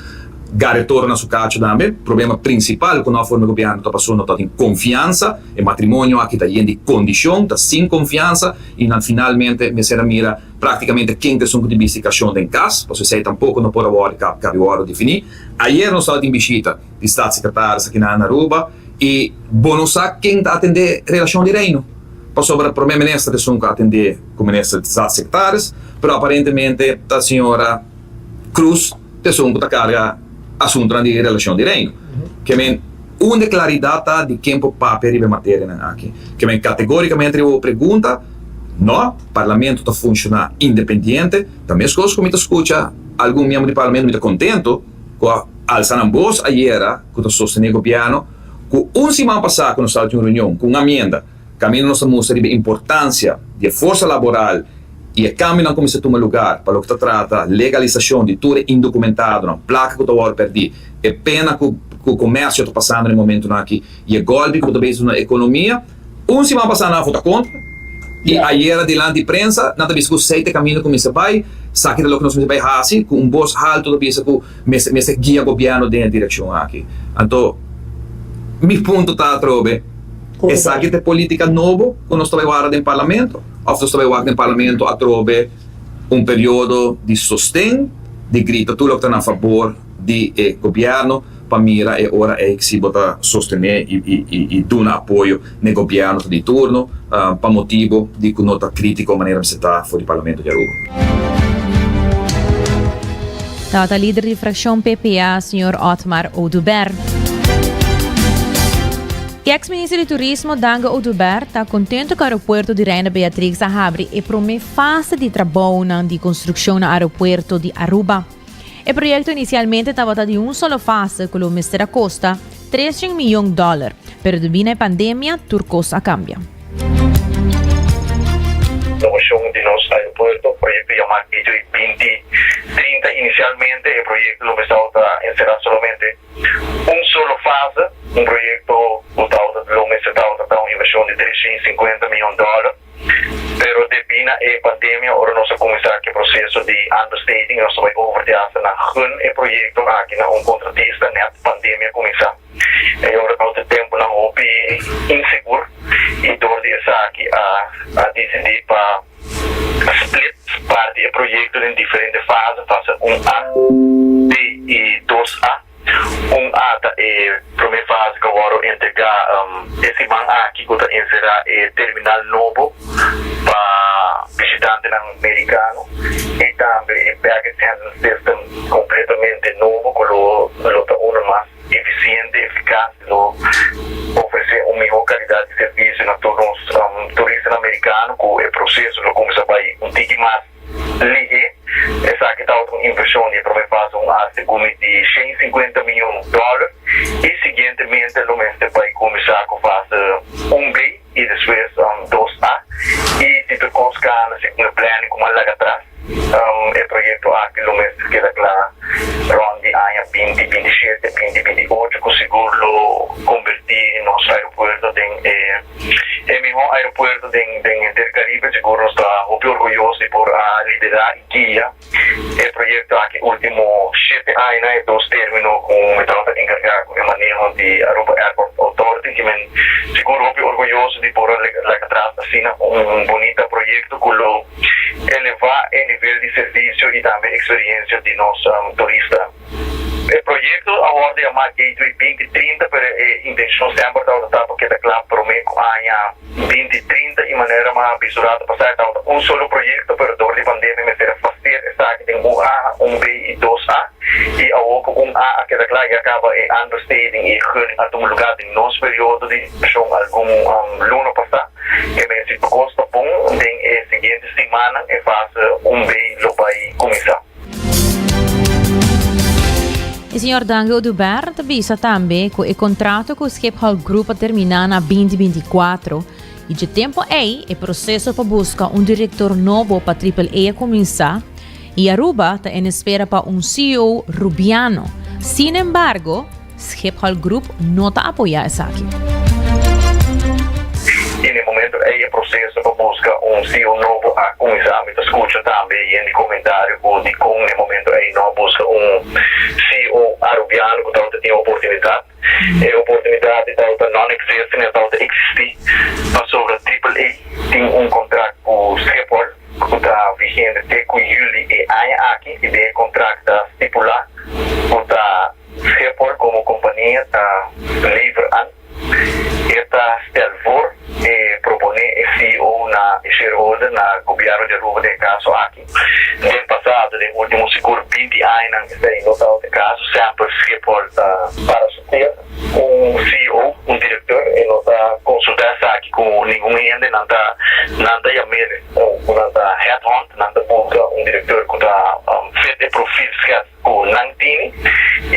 gara e toro na su kachu tambe. Problema prinsipal ku no a forma gobièrnu ta pasobra no tabatin konfiansa, e matrimonio aki ta yen di kondishon, ta sin konfiansa i nan finalmente mester a mira praktikamente ken ta esun ku tin bisti kashon den kas, pasobra esei tampoko no por a wòrdu kabi wòrdu definí. Ayer nos tabatin bishita di Staatssecretaris akinan na Aruba i bo no sa ken ta atendé relashon di Reino, pasobra Prome Minister ta esun ku a atendé. Ku minister di Staatssecretaris, pero aparentemente ta señora Cruz ta esun ku ta karga asuntunan di relashon di Reino. Ke men unda e klaridat ta di ken por papia riba e materianan aki? Ke men kategorikamente riba bo pregunta, no, parlamento ta funshoná independiente, ta meskos ku mi ta skucha algun miembro di parlamento, mi ta kontento ku a alsa nan bos ayera ku ta sostené gobièrnu ku un siman pasá ku nos tabatin un reunion ku un amienda. Kaminda nos ta mustra riba e importansia di e forsa laboral y e cambionan cuminsa tuma lugar pa loke ta trata legalisacion di tur e indocumentado-nan, placa cu ta worde perdi, e pena cu cu comercio ta pasando na e momentonan aki y e golpi cu ta bezig na economia. Un siman pasa nan a vota contra y ayera dilanti prensa nan ta bisa cu esey ta e camino cu mester bay, esaki ta loke nos mester bay haci, cu un bos halto ta bisa cu mester mester guia gobierno den e direccion aki. Anto mi punto ta atrobe, esaki ta e politica nobo cu nos ta bay wara den parlamento of nos ta bay wak den parlamento atrobe un periodo di sosten, di grita tur loke ta na fabor di e gobierno pa mira e ora ei si bo ta sostené i duna apoyo n'e gobierno ta di turno pa motibo di ku no ta kritiko manera mester ta for di Parlamento di Aruba. Tabata lider di frakshon PPA, señor Otmar Oduber. E ex minister di Turismo, Dangui Oduber, ta contento cu aeropuerto di Reina Beatrix a habri e prome fase di trabounan di construccion na aeropuerto di Aruba. E proyecto inicialmente tabata di un solo fase cu lo mester a costa 300 miyon dollar, pero debí na e pandemia tur cos a cambia. Renovacion di nos aeropuerto, proyecto yama Gateway 2030. Inicialmente e proyecto lo mester tabata encera solamente un solo fase, un proyecto cu tabata lo mester tabata ta un inversion di 350 miyon dollar. Pero debí na e pandemia ora nos a kuminsá ku e proseso di aanbesteding nos a bai over di hasta na gun e proyekto aki na un kontratista nèt pandemia kuminsá. E ora tabata tempunan hopi insegur i dor di esaki a a disidí pa split parti e proyekto den diferente fase, fase un A, B i dos A. Un A ta e promé fase ku a wòrdu entregá e siman aki ku ta enserá e terminal nobo pa bishitantenan merikano i tambe e baggage handling system kompletamente nobo ku lo lo ta unu mas efisiente, efikas i lo ofresé un mihó kalidat di servisio na tur nos turistanan merikano ku e proseso lo kuminsá bai un tiki mas Lihé, esaki tabata un invershon di e promé fase un a segun di 150 miyon dòler i siguientemente lo mester bai kuminsá ku fase un B i despues dos A i si tur kos kana segun e planning ku a laga atras e proyekto aki lo mester keda kla rònt di aña 2027, 2028 ku sigur lo kombertí nos aeropuerto den e E mihó aeropuerto den den henter Caribe. Sigur nos ta hopi orguyoso di por a lidera y guia e proyecto aki ultimo shete aña, e dos termino cu mi tabata encarga cu e maneho di Aruba Airport Authority. Ki men sigur hopi orguyoso di por a laga tras asina un bunita proyecto cu lo eleva e nivel di servicio y tambe experiencia di nos turista. E proyekto a wòrdu yamá Gateway 2030, pero e intenshon semper tabata ta pa keda kla promé ku aña 2030 i manera mi a bisa rato pasá e tabata un solo proyekto, pero dor di pandemia mester a faseer esaki den un A, un B i dos A i awor ku un A a keda kla ya kaba e aanbesteding i e gunning a tuma lugá den nos periodo di inspekshon algun luna pasá. E mester kos ta bon den e siguiente simannan e fase un B lo bai kuminsá. E señor Dangui Oduber ta bisa tambe cu e contrato cu Schiphol Group a termina na 2024 y dje tempo ey e proceso pa busca un director nobo pa Triple A a cuminsa y Aruba ta en espera pa un CEO Rubiano. Sin embargo, Schiphol Group no ta apoyá esaki. I na e momento ei e proseso pa buska un CEO nobo a kuminsá. Mi ta skucha tambe hende komentario ku dikon na e momento ei no a buska un CEO arubiano ku tabata tin oportunidat. E oportunidat ei tabata non-existent, e tabata eksistí pasobra Triple A tin un kontrakt ku Schiphol ku ta vigente te ku yüli e aña aki i den e kontrakt ta stipulá ku ta Schiphol komo kompania ta lever an. E ta stel voor e proponé e CEO na e shareholder, na gobièrnu di Aruba den e kaso aki. Den pasado, den último sigur 20 añanan esei no tabata e kaso. Semper Schiphol ta para su tera un CEO, un direktor. E no ta konsultá esaki ku ningun hende. Nan ta nan ta yam'é ku nan ta headhunt, nan ta buska un direktor ku ta fit e profil schets. ku nan tini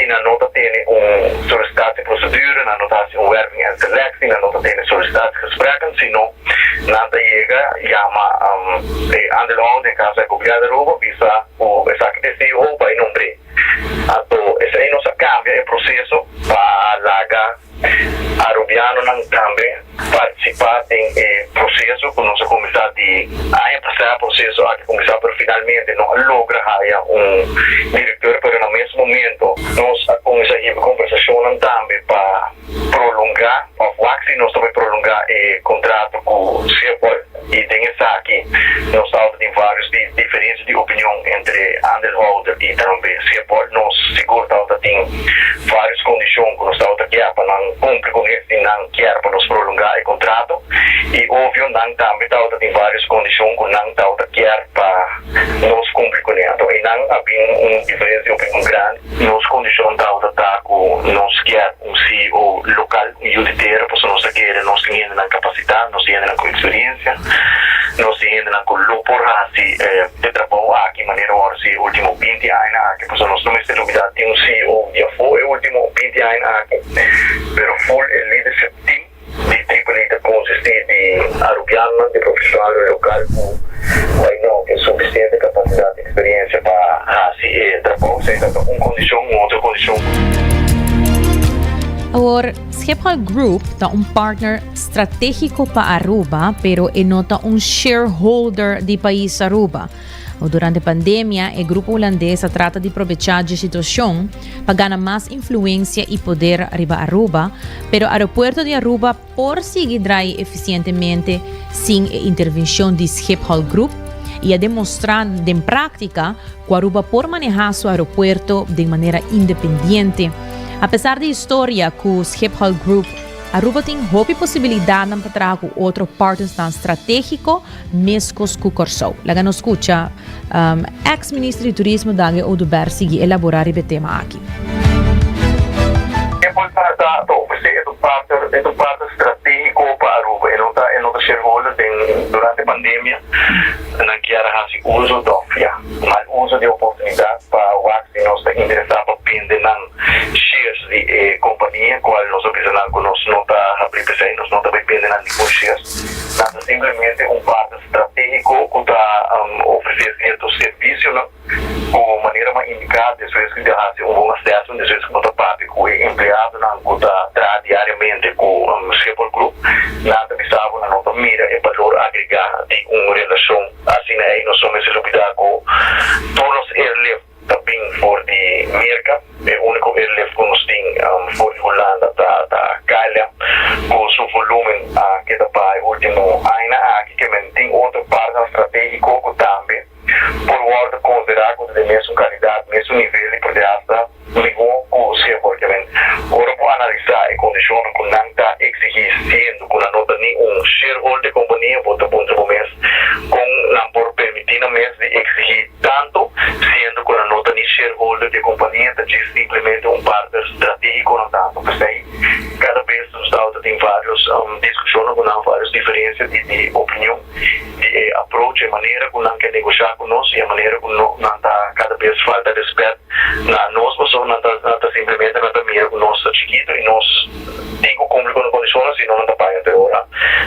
i nan no ta tene un sollicitatieprocedure, nan no ta hasi un werving en selectie, nan no ta tene sollicitatiegesprekken, sino nan ta yega yama e aandeelhouder. Universidad di Aruba bisa ku esaki ta e CEO pa e nombr'é. Anto esei nos a kambia e proseso pa laga Arubianonan tambe partisipá den e proseso ku nos a kuminsá di aña pasá. E proseso aki a kuminsá pero finalmente no a logra haya un direktor pero na mes momento nos a kuminsá hiba kombersashonnan tambe pa prolongá òf wak si nos ta bai prolongá e kontrato ku Schiphol i den esaki nos tabata tin vários di diferensia di opinion entre aandeelhouder i tambe Schiphol. Nos sigur tabata tin vários kondishon ku nos tabata kier pa nan kumpli ku es i nan kier pa nos prolongá e kontrato i obvio nan tambe tabata tin vários kondishon ku nan tabata kier pa nos kumpli kuné. Anto einan a bin un diferensia di opinion grandi. Nos kondishon tabata ta ku nos kier un CEO lokal, un yu di tera, pasobra nos ta kere nos tin hendenan kapasitá, nos tin hendenan ku eksperensia, nos tin hendenan ku lo por hasi e trabou aki manera wòrdu hasi e último binti aña aki, pasobra nos no mester lubidá tin un CEO di afó e último binti aña aki, pero full e leadership team. Di Tripoli ta konsistí di arubianonan di profeshonalnan lokal ku bai no tin sufisiente kapasidat i eksperiensia pa hasi e trabou. Esei ta un kondishon. Un otro kondishon. Awor, Schiphol Group ta un partner strategico pa Aruba, pero e no ta un shareholder di pais Aruba. Durante pandemia, e grupo hulandes a trata di probecha dje situacion pa gana mas influencia y poder riba Aruba, pero aeropuerto di Aruba por sigui draai eficientemente sin e intervencion di Schiphol Group y a demostra den practica cu Aruba por maneha su aeropuerto den manera independiente. Apesar di historia cu Schiphol Group, Aruba tin hopi posibilidadnan pa traha cu otro partnersnan strategico mescos cu Corsou. Laga nos scucha ex minister di Turismo Dangui Oduber sigui elabora riba e tema aki. E por ta ta ofrece e ta un partner e ta un partner strategico pa Aruba e no ta e no ta shareholder den durante pandemia nan kier a haci uso of ya mal uso di e oportunidad pa wak si nos ta interesa pa bende nan shares di e compania cual nos a bisa nan cu nos no ta habri p'esey nos no ta bay bende nan ningun shares. Nan ta simplemente un partner strategico cu ta ofrece cierto servicionan cu manera mas indica despues cu ta haci un bon assessment, despues cu bo ta papia cu e empleadonan cu ta traha diariamente cu Schiphol Group, nan ta bisa bo nan no ta mira e balor agrega di un relacion asina ey. Nos no mester lubida cu tur nos airlift ta bin for di Merka. E úniko airlift ku nos tin for di Hulanda ta ta KLM ku su volúmen a keda baha e último añanan aki. Ke men tin otro partner stratégiko ku tambe por wòrdu konsiderá ku ta den mesun kalidat, mesun nivel i por di asta mihó ku Schiphol. Ke men ora bo analisá e kondishonnan ku nan ta eksigí siendo ku nan no ta ni un shareholder di e kompania, bo ta puntra bo mes kon nan por permití nan mes di eksigí. Tanto, siendo cu nan no ta ni shareholder di e compania, ta djis simplemente un partner strategico nan tanto. P'esey, cada bes nos tabata tin varios discusionnan cu nan, varios diferencia di di opinion, di e approach, e manera cu nan ke negosha cu nos y e manera cu no nan ta cada bes falta respet na nos, pasobra nan ta nan ta simplemente nan ta mira cu nos ta chikito y nos tin cu cumpli cu nan condicionnan, si no nan ta paña te ora.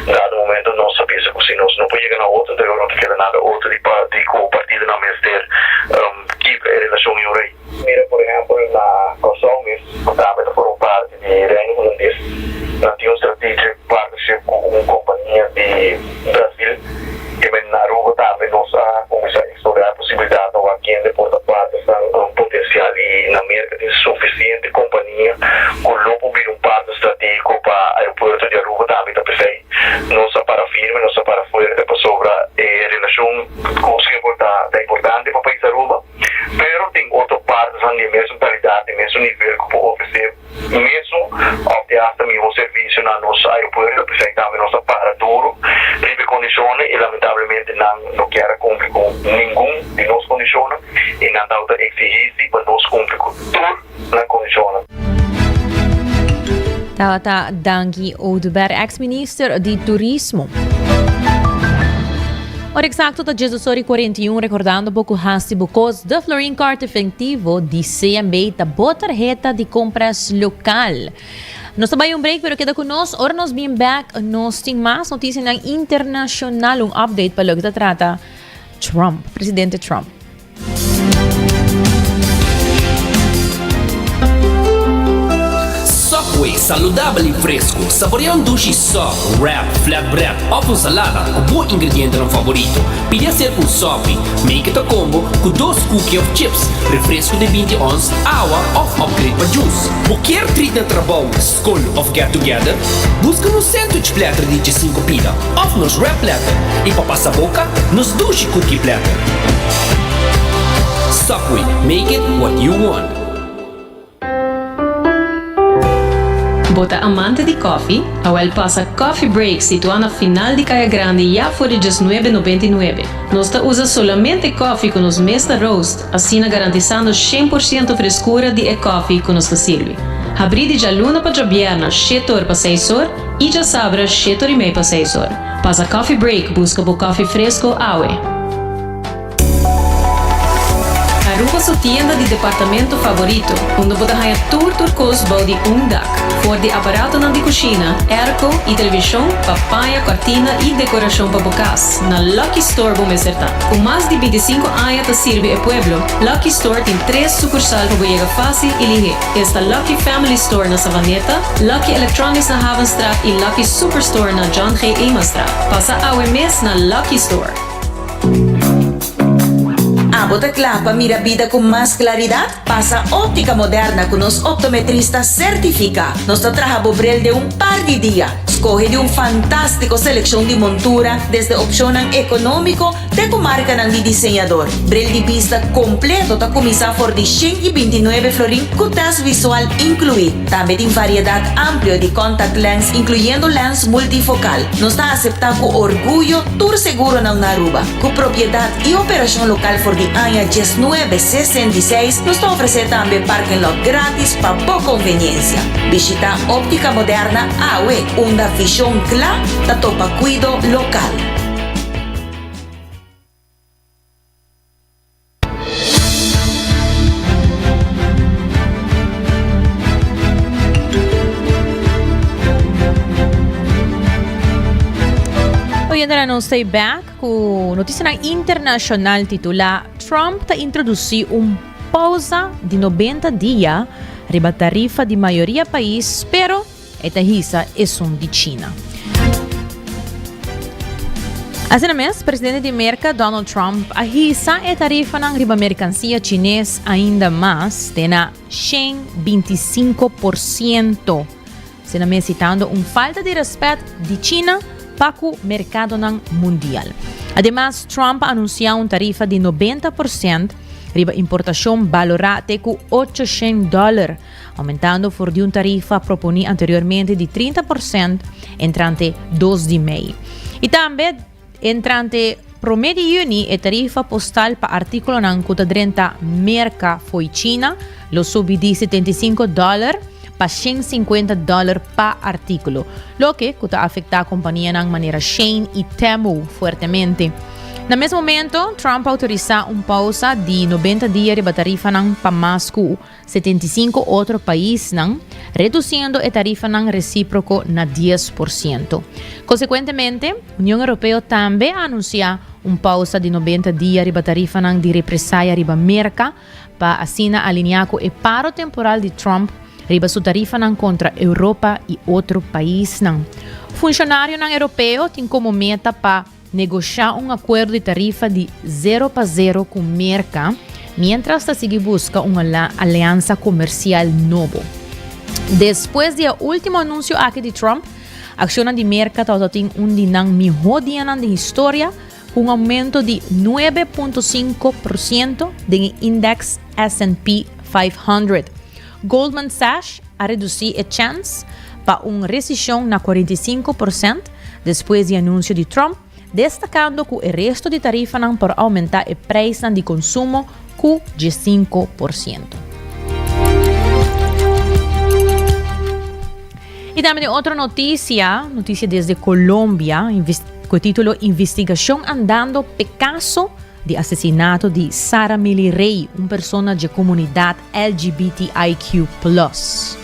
Dado momento nos a bisa cu si nos no por yega na otro, te ora no ta keda nada otro di pa di cu partidonan mester kibra e relacion y ora ei. Mira por ehempel na Kòrsou mes, cu tambe ta forma parti di Reino Hulandes, nan tin un strategic partnership cu un compania di Brazil, y men na Aruba tambe nos a cuminsa explora e posibilidad pa wak kende por ta partnersnan potencial y na Merca tin suficiente compania cu lo por bira un partner strategico pa aeropuerto di Aruba tambe ta p'esey nos a para firme, nos a para fuerte pasobra e relacion cu Schiphol ta ta importante pa pais Aruba pero tin otro partnersnan di e mesun calidad, di e mesun nivel cu por ofrece mesun of di hasta miho servicio na nos aeropuerto, p'esey tambe nos a para duro riba e condicionnan y lamentablemente nan no kier a cumpli cu ningun di nos condicionnan y nan tabata exigi si pa nos cumpli cu tur nan condicionnan. Tabata Dangui Oduber, ex minister di Turismo. Ora exacto ta djes ora y 41, recordando bo cu hasi bo cos de Florin Card efectivo di CMB ta bo tarheta di compras local. Nos ta bay un break pero keda cu nos, ora nos bien back nos tin mas noticianan internacional, un update pa loke ta trata. Trump, presidente Trump. Subway, saludabel y fresco. Saborea un dushi sub, wrap, flatbread of un salada cu bo ingredientenan favorito. Pidi hacer un sopi, make it a combo cu dos cookie of chips, refresco di binti ons, awa of upgrade pa juice. Bo kier treat na trabou, scol of get together? Busca nos sandwich platter di djesinco pida of nos wrap platter y pa pasa boca, nos dushi cookie platter. Subway, make it what you want. Bo ta amante di koffie? Awel pasa Coffee Break situá na final di Kaya Grandi ya for di djesnuebe nobenta i nuebe. Nos ta usa solamente koffie ku nos mes ta roast, asina garantisando shen por siento freskura di e koffie ku nos ta sirbi. Habrí di djaluna pa djabièrna shete or pa seis or i djasabra shete or i mei pa seis or. Pasa Coffee Break buska bo koffie fresko awe. Aruba su tienda di departamento favorito, unda bo ta haña tur tur kos bou di un dak. For di aparatonan di kushina, airco i televishon pa paña, kòrtina i dekorashon pa bo kas, na Lucky Store bo mester ta. Ku mas di bintisinku aña ta sirbi e pueblo, Lucky Store tin tres sukursal pa bo yega fásil i lihé. Esta Lucky Family Store na Savaneta, Lucky Electronics na Havenstraat i Lucky Superstore na John G. Emanstraat. Pasa awe mes na Lucky Store. Abo ta kla pa mira bida ku mas klaridat? Pasa Óptica Moderna ku nos optometrista sertifiká. Nos ta traha bo bril den un par di dia. Skohe di un fantástiko selekshon di montura, desde opshonnan ekonómiko te ku markanan di diseñador. Bril di bista kompleto ta kuminsá for di 129 florin ku tèst visual inkluí. Tambe tin variedat amplio di contact lens inkluyendo lens multifokal. Nos ta aseptá ku orguyo tur seguronan na Aruba. Ku propiedat i operashon lokal for di aña diesnuebe 66, nos ta ofresé tambe parking lot gratis pa bo konveniensia. Bishitá Óptica Moderna awe, unda vishon kla ta topa kuido lokal. Oyente nos stay back ku noticianan internacional titula Trump ta introduci un pausa di 90 dia riba tarifa di mayoria pais, pero E ta hisa esun di China. Asina mes, presidente di Merka Donald Trump a hisa e tarifanan riba merkansia chines ainda mas te na 125%. Asina mes sitando un falta di respet di China pa ku merkadonan mundial. Ademas, Trump a anunsia un tarifa di 90% riba importashon balorá te ku 800 dòler aumentando for di un tarifa proponí anteriormente di 30% entrante 2 di mei. I tambe entrante promé di yüni e tarifa postal pa artíkulonan ku ta drenta Merka fo'i China lo subi di 75 dòler pa 150 dòler pa artíkulo, loke ku ta afektá kompanianan manera Shein i Temu fuertemente. Na mes momento, Trump a outorisá un pousa di 90 dia riba tarifanan pa mas ku 75 otro paisnan, reduciendo e tarifanan reciproco na 10%. Consecuentemente, Union Europeo tambe a anuncia un pausa di 90 dia riba tarifanan di represaya riba Merca pa asina alinea cu e paro temporal di Trump riba su tarifanan contra Europa y otro paisnan. Funcionarionan Europeo tin como meta pa Negoshá un akuerdo di tarifa di zero pa zero ku Merka, miéntras ta sigui buska un aliansa komersial nobo. Despues di e último anunsio aki di Trump, akshonnan di Merka tabata tin un di nan mihó dianan den historia, ku un oumento di 9.5% den e indèks S&P 500. Goldman Sachs a redusí e chèns pa un resishon na 45% despues di anunsio di Trump, destakando ku e resto di tarifanan por oumentá e preisnan di konsumo ku 15%. I tambe den otro notisia, notisia desde Colombia, ku e título Investigashon andando p'e kaso di asesinato di Sara Milly Rey, un persona dje komunidat LGBTIQ plus.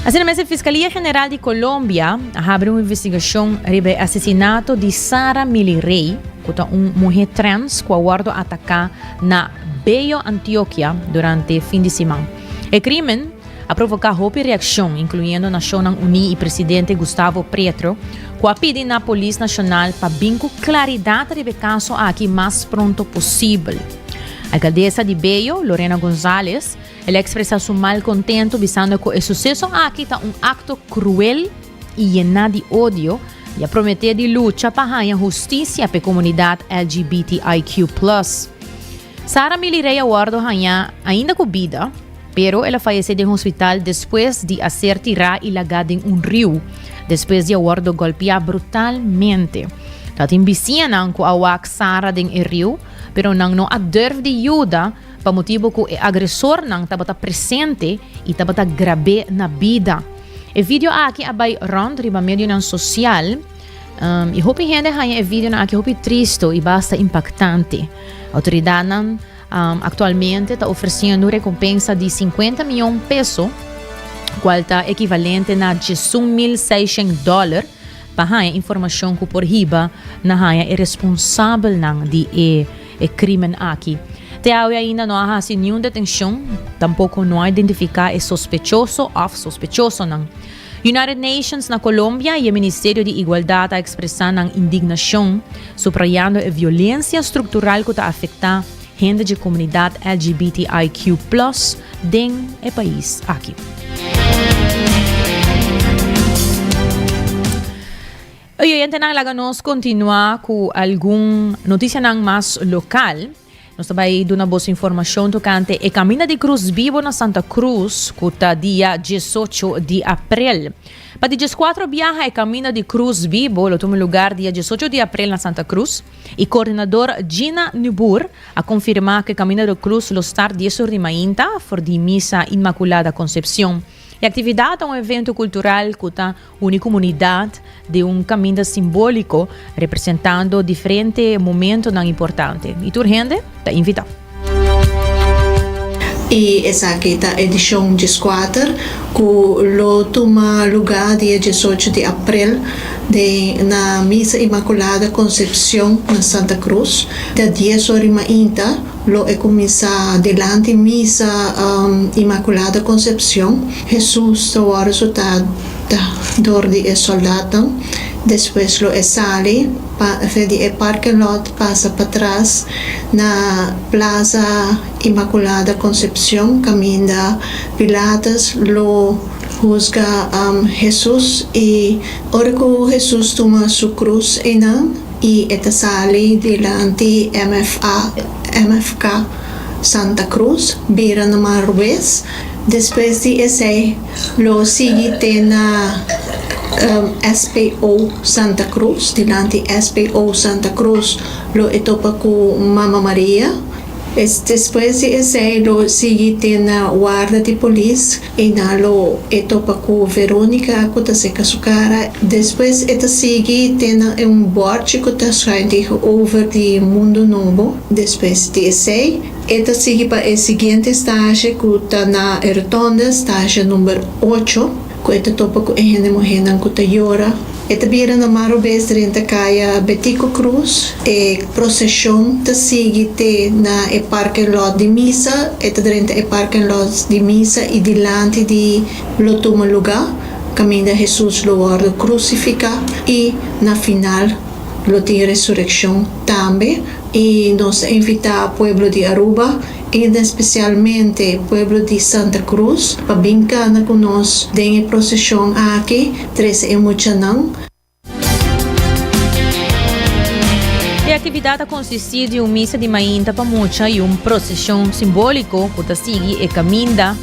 Asina mes e Fiscalia General di Colombia a habri un investigacion riba e asesinato di Sara Milirey, cu ta un muhe trans cu a wordo ataca na Bello, Antioquia durante fin di siman. E crimen a provoca hopi reaccion, incluyendo Nacionnan Uni y presidente Gustavo Petro, cu a pidi na Polis Nacional pa bin cu claridad riba e caso aki mas pronto posibel. Alcaldesa di Bello, Lorena Gonzalez, El a ekspresá su malkontentu bisando ku e suseso aki ta un akto kruel i yená di odio i a prometé di lucha pa haña hustisia p'e komunidat LGBTIQ plus. Sara Milirey a wòrdu hañá ainda ku bida, pero el a fayesé den hospital despues di a ser tirá i lagá den un riu despues di a wòrdu gòlpiá brutalmente. Tabatin bisiñanan ku a wak Sara den e riu, pero nan no a durf di yuda pa motibu ku e agresornan tabata presente i tabata grab'é na bida. E video aki a bai rònt riba medionan sosial i hopi hende haña e videonan aki hopi tristu i basta impaktante. Outoridatnan aktualmente ta ofresiendo un rekompensa di sinkuenta mion peso, kual ta ekivalente na 11.600 dòler, pa haña informashon ku por hiba na haña e responsabelnan di e E crimen aki. Te awe ainda no a haci niun detencion, tampoco no a identifica e sospechoso of sospechosonan. United Nations na Colombia y e Ministerio di Igualdad a expresa nan indignacion, subrayando e violencia structural cu ta afecta hende dje comunidad LGBTIQ plus den e pais aki. Oyentenan laga nos kontinuá ku algun notisianan mas lokal. Nos ta bai duna boso informashon tokante e Kaminda di Krus Bibo na Santa Cruz ku ta dia diesocho di aprel. Pa di dieskuatro biaha e Kaminda di Krus Bibo lo tuma lugar dia diesocho di aprel na Santa Cruz i koordinador Gina Nuboer a konfirmá ku e Kaminda di Krus lo start dies or di mainta for di Misa Inmaculada Concepcion. E aktividat ta un evento kultural ku ta Uni komunidat den un kaminda simbóliko representando diferente momentonan importante i tur hende ta invitá. I esaki ta edishon dieskuater ku lo tuma lugá dia diesocho di aprel den na Misa Inmaculada Concepcion na Santa Cruz. Ta dies ora i mainta lo e kuminsá dilanti Misa Inmaculada Concepcion. Hesus ta wòrdu sutá dor di e sòldatnan. Despues lo e sali pa di e parking lot pasa patras na Plaza Inmaculada Concepcion kaminda Pilatus lo husga Hesus i ora ku Hesus tuma su krus einan i e ta sali dilanti MFA MFK Santa Cruz bira na man robes. Despues di esei lo sigui te na SPO Santa Cruz. Dilanti SPO Santa Cruz lo e topa ku Mama Maria. Despues di esei lo sigui te na warda di polis. Einan lo e topa ku Veronica ku ta seka su kara. Despues e ta sigui te na un bòrchi ku ta schuin tegenover di Mundo Nobo. Despues di esei e ta sigui pa e siguiente stage ku ta na e rotonde, stage number ocho, ku e ta topa ku e hende muhénan ku ta yora. E ta bira na man robes drenta kaya Betico Cruz. E proseshon ta sigui te na e parking lot di misa. E ta drenta e parking lot di misa i dilanti di lo tuma lugá kaminda Hesus lo wòrdu krusifiká i na final lo tin resurekshon tambe. I nos ta invitá pueblo di Aruba i espesialmente pueblo di Santa Cruz pa bin kana ku nos den e proseshon aki, trese e muchanan. E aktividat a konsistí di un misa di mainta pa mucha i un proseshon simbóliko ku ta sigui e kaminda.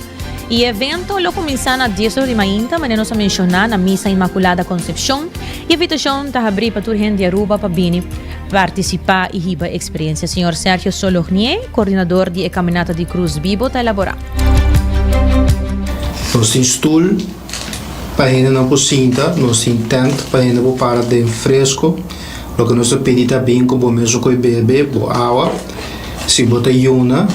E evento lo kuminsá na dies ora di mainta, manera nos a menshoná, na Misa Inmaculada Concepcion. E invitashon ta habrí pa tur hende di Aruba pa bini partisipá i hiba e eksperensia. Señor Sergio Solognier, koordinador di e Caminata di Cruz Bibo, ta elaborá. Nos tin stul pa hendenan por sinta, nos tin tent pa hende por para den fresco. Loke nos ta pidi ta bin ku bo mes koe bebe bo awa. Si bo ta yuna,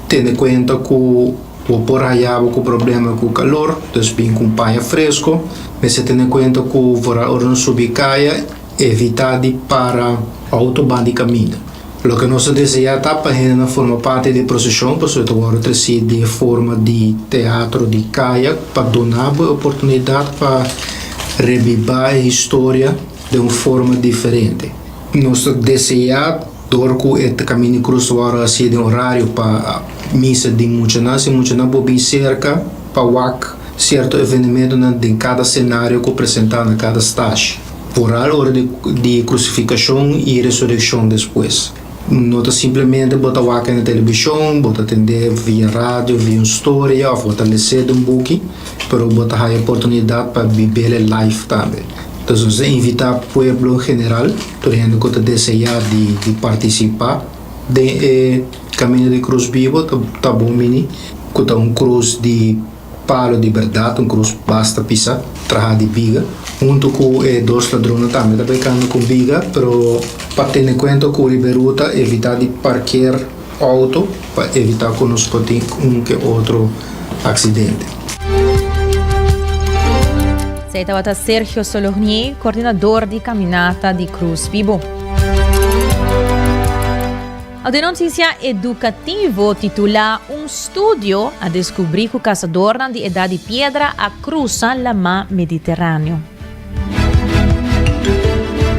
tene kuenta ku. Bo por haya bo ku problema ku kalor, dus bin ku un paña fresco. Mester tene kuenta ku vooral ora nos subi kaya, evita di para outo ban di kaminda. Loke nos ta desea ta pa hendenan forma parti di e proseshon pasobra e ta wòrdu tresí den forma di teatro di kaya pa duna bo e oportunidat pa rebibá e historia den un forma diferente. Nos ta desea dor ku e Kaminda di Krus ta wòrdu hasí den orario pa misa di muchanan, si muchanan por bin serka pa wak sierto evenementonan den kada senario ku presentá na kada stashi. Vooral ora di di krusifikashon i resurekshon despues. No ta simplemente bo ta wak na televishon, bo ta tend'é via radio, via un storia òf bo ta les'é den un buki, pero bo ta haña oportunidat pa bib'é live tambe. Entonces nos ta invitá pueblo en general, tur hende ku ta deseá di di partisipá den e Kaminda di Krus Bibo ta bon bini, ku ta un krus di. Palo di berdad, un cruz basta pisa, traha di biga. Hunto cu e dos ladronnan tambe ta bay cana cu biga, pero pa tene cuenta cu riba e ruta evita di parkeer auto pa evita cu nos por tin un ke otro accidente. Esei tabata Sergio Solognier, coordinador di Caminata di Cruz Bibo. Awe den notisia edukativo titulá Un studio a deskubrí ku kasadornan di edat di piedra a krusa Lamá Mediteraneo.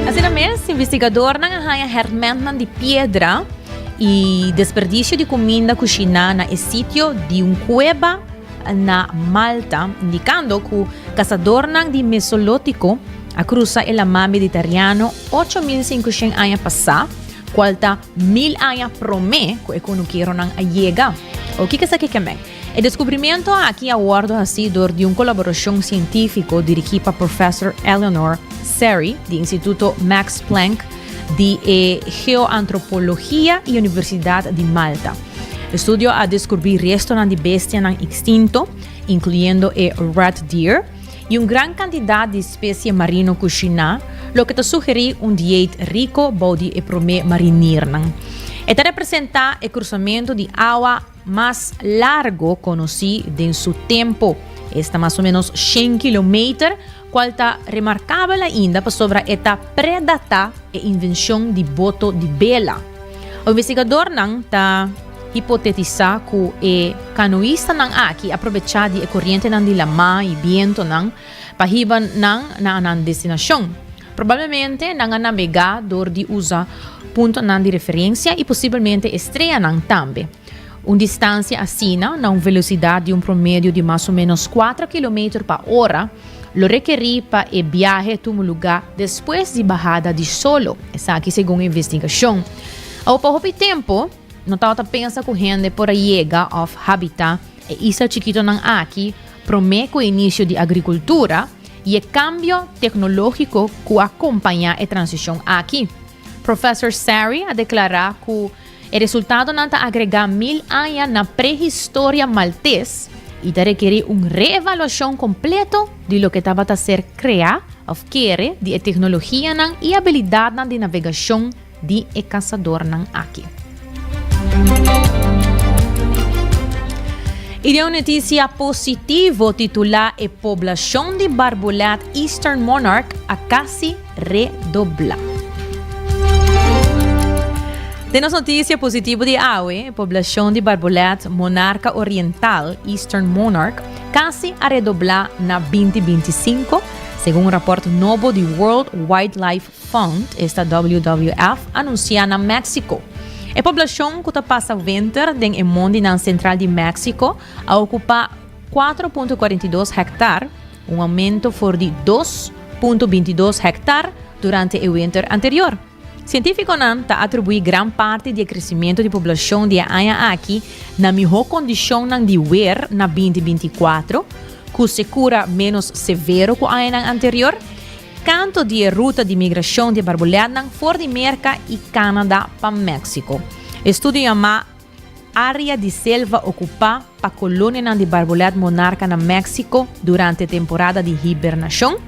Asina mes, investigadornan a haña hèrmèntnan di piedra i desperdisio di kuminda kushiná na e sitio di un kueba na Malta, indikando ku kasadornan di Mesolótiko a krusa e Lamá Mediteraneo 8500 aña pasá. Cual ta mil aña prome cu e cunukeronan a yega. O kiko esaki ke men? E descubrimiento aki a wordo haci door di un colaboracion cientifico dirigi pa Professor Eleanor Seri di Instituto Max Planck di e Geoantropologia y Universidad di Malta. E studio a descubri restonan di bestianan extinto, incluyendo e red deer, i un gran kantidat di spesie marino kushiná, loke ta sugerí un dieet riko bou di e promé marinirnan. E ta representá e krusamentu di awa mas largo konosí den su tempu, esta mas o ménos shen kilometer, kual ta remarkabel ainda pasobra e ta predatá e invenshon di boto di bela. Investigadornan ta. Hipotetisá ku e kanoistanan aki a probechá di e korientenan di lamá i bientonan pa hiba nan na nan destinashon. Probablemente nan a nabegá dor di usa puntonan di referensia i posibelmente e streanan tambe. Un distansia asina, na un velosidat di un promedio di mas o ménos kuater kilometer pa ora, lo rekerí pa e biahe tuma lugá despues di bahada di solo, esaki segun investigashon. Awo pa hopi tempu, No tabata pensa ku hende por a yega òf habitá e isla chikitonan aki promé ku e inisio di agrikultura i e kambio teknológiko ku a kompañá e transishon aki. Professor Sari a deklará ku e resultadonan ta agregá mil aña na prehistoria maltes i ta rekerí un reevaluashon kompleto di loke tabata ser kreá òf kere di e teknologianan i abilidatnan di navegashon di e kasadornan aki. I den un notisia positivo titulá E poblashon di barbulet Eastern Monarch a kasi redoblá. Den nos notisia positivo di awe, e poblashon di barbulet Monarca Oriental, Eastern Monarch, kasi a redoblá na 2025, segun un rapòrt nobo di World Wildlife Fund, esta WWF, anunsiá na Mexico. E poblashon ku ta pasa winter den e mondinan sentral di Mexico a okupá 4.42 hèktar, un oumento for di 2.22 hèktar durante e winter anterior. Sientífikonan ta atribuí gran parti di e kresimentu di poblashon di e aña aki na mihó kondishonnan di wer na 2024, ku sekura ménos severo ku añanan anterior, Kanto di e ruta di migrashon di e barbuletnan for di Merka i Kanada pa Meksiko. E studio yamá Área di selva okupá pa kolonianan di barbulet monarka na Meksiko durante temporada di hibernashon.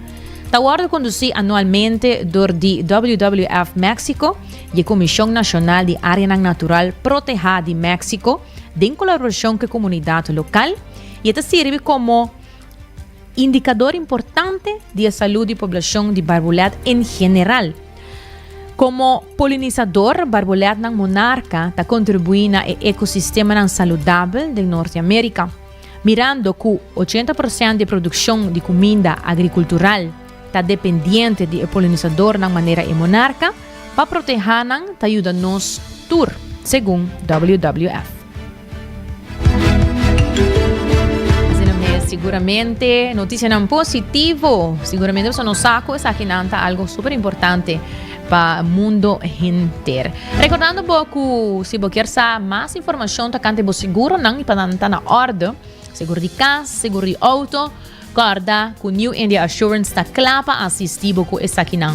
Ta wòrdu kondusí anualmente dor di WWF Mexico i e Komishon Nashonal di Áreanan Natural Protehá di Mexico den kolaborashon ku e komunidat lokal i e ta sirbi komo indikador importante di e salú di poblashon di barbulèt en general. Komo polinisador, barbulètnan monarka ta kontribuí na e ekosistemanan saludabel den Norteamérika. Mirando ku 80% di e produkshon di kuminda agrikultural ta dependiente di e polinisadornan manera e monarka, pa protehá nan ta yuda nos tur, segun WWF. Asina mes, siguramente notisianan positivo. Siguramente boso no sa ku esakinan ta algo super importante pa mundo henter. Recordando bo cu si bo kier sa mas informacion tocante bo seguronan y pa nan ta na orde, seguro di cas, seguro di auto, corda cu New India Assurance ta cla pa asisti bo cu esakinan.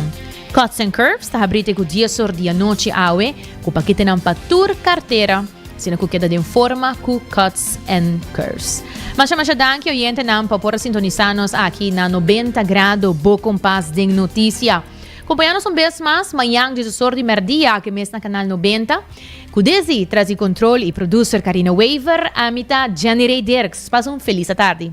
Cuts and Curves ta habri te cu dies or di anochi awe cu paketenan pa tur cartera, asina cu keda den forma cu Cuts and Curves. Masha masha danki oyentenan pa por a sintonisa nos aki na 90 Grado Bo Kompas den Noticia. Compaña nos un bes mas mañan diesosor di merdia aki mes na Canal 90. Cu Desi tras di control y producer Carina Wever, ami ta Jenny Ray Dirks. Pasa un feliz atardi.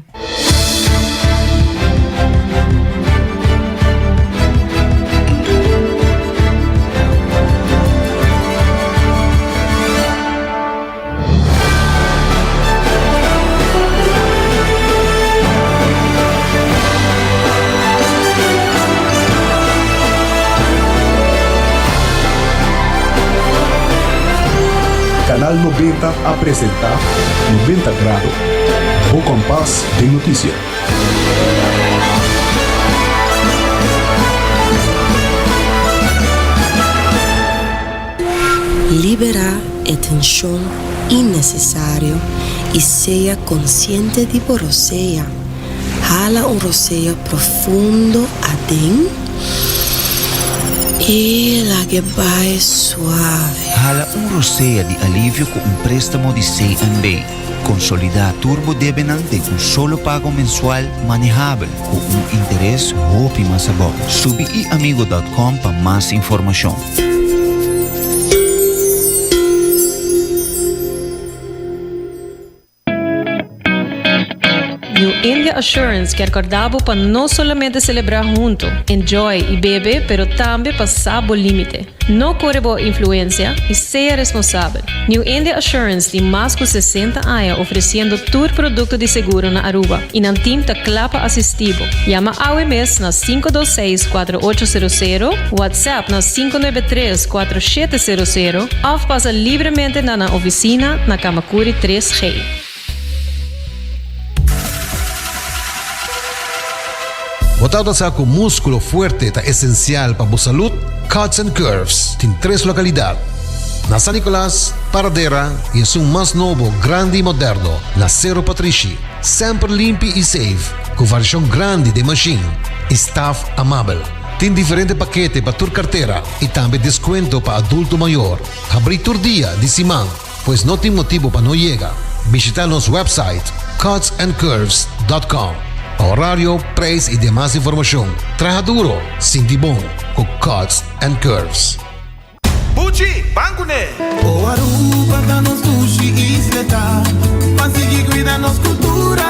Canal 90 a presenta 90 Grado, bo kompas den notisia. Liberá e tenshon innesesario i sea konsiente di bo rosea. Hala un rosea profundo aden i lag'e bai suave. Hala un rosea di alivio ku un préstamo di CNB. Konsolidá tur bo debenan den un solo pago mensual manehabel ku un interes hopi mas abou. Subi iamigo dòt kòm pa mas informashon. New India Assurance kier corda bo pa no solamente celebra hunto, enjoy y bebe, pero tambe pa sa bo limite. No core bo influencia y sea responsabel. New India Assurance tin mas cu 60 aña ofreciendo tur producto di seguro na Aruba y nan team ta cla pa asisti bo. Yama awe mes na 526 4800, WhatsApp na 593 4700 of pasa libremente na nan oficina na Camacuri 3G. Bo tabata sa cu musculo fuerte ta esencial pa bo salud? Cuts and Curves tin tres localidad, na San Nicolas, Paradera y esun mas nobo, grandi y moderno na Cerro Patrishi. Semper limpi y safe, cu variacion grandi den machine y staff amabel. Tin diferente pakete pa tur cartera y tambe descuento pa adulto mayor. Habri tur dia di siman, pues no tin motibo pa no yega. Bishita nos website cutsandcurves.com pa horario, prijs y demas informacion. Traha duro, sinti bon cu Cuts and Curves. Buchi, ban kuné! O Aruba ta nos dushi isleta, Ban sigui cuida nos cultura,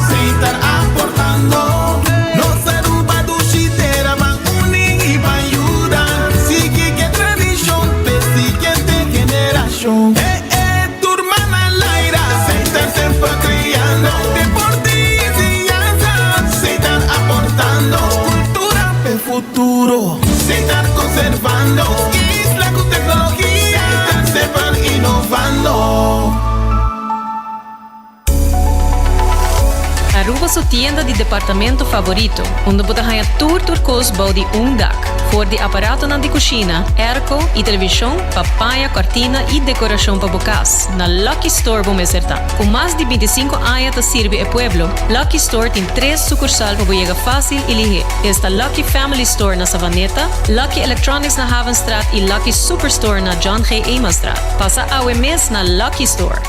Seitar aportando. Nos Aruba dushi tera, Ban uni y ban yuda, Sigui ke tradicion p'e siguiente generacion. Eh eh, tur man al aire, Seitar semper criando, Deporte y enseñanza, Seitar aportando, Cultura p'e futuro. Setar conservando isla cu tecnologia. Setar semper innovando. Aruba su tienda di departamento favorito, unda bo ta haña tur tur cos bou di un dak. For di aparatonan di cushina, airco y television pa paña, cortina y decoracion pa bo cas, na Lucky Store bo mester ta. Cu mas di binticinco aña ta sirbi e pueblo, Lucky Store tin tres sucursal pa bo yega facil y lihé. Esta Lucky Family Store na Savaneta, Lucky Electronics na Havenstraat y Lucky Superstore na John G. Emastraat. Pasa awe mes na Lucky Store.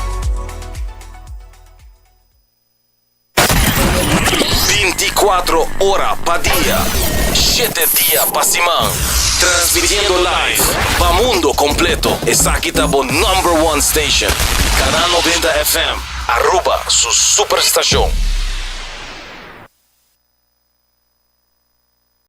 24 ora pa dia. Shete dia pa siman. Transmitiendo live pa mundo completo. Esaki ta bo number one station. Canal 90 FM, Aruba su superstacion.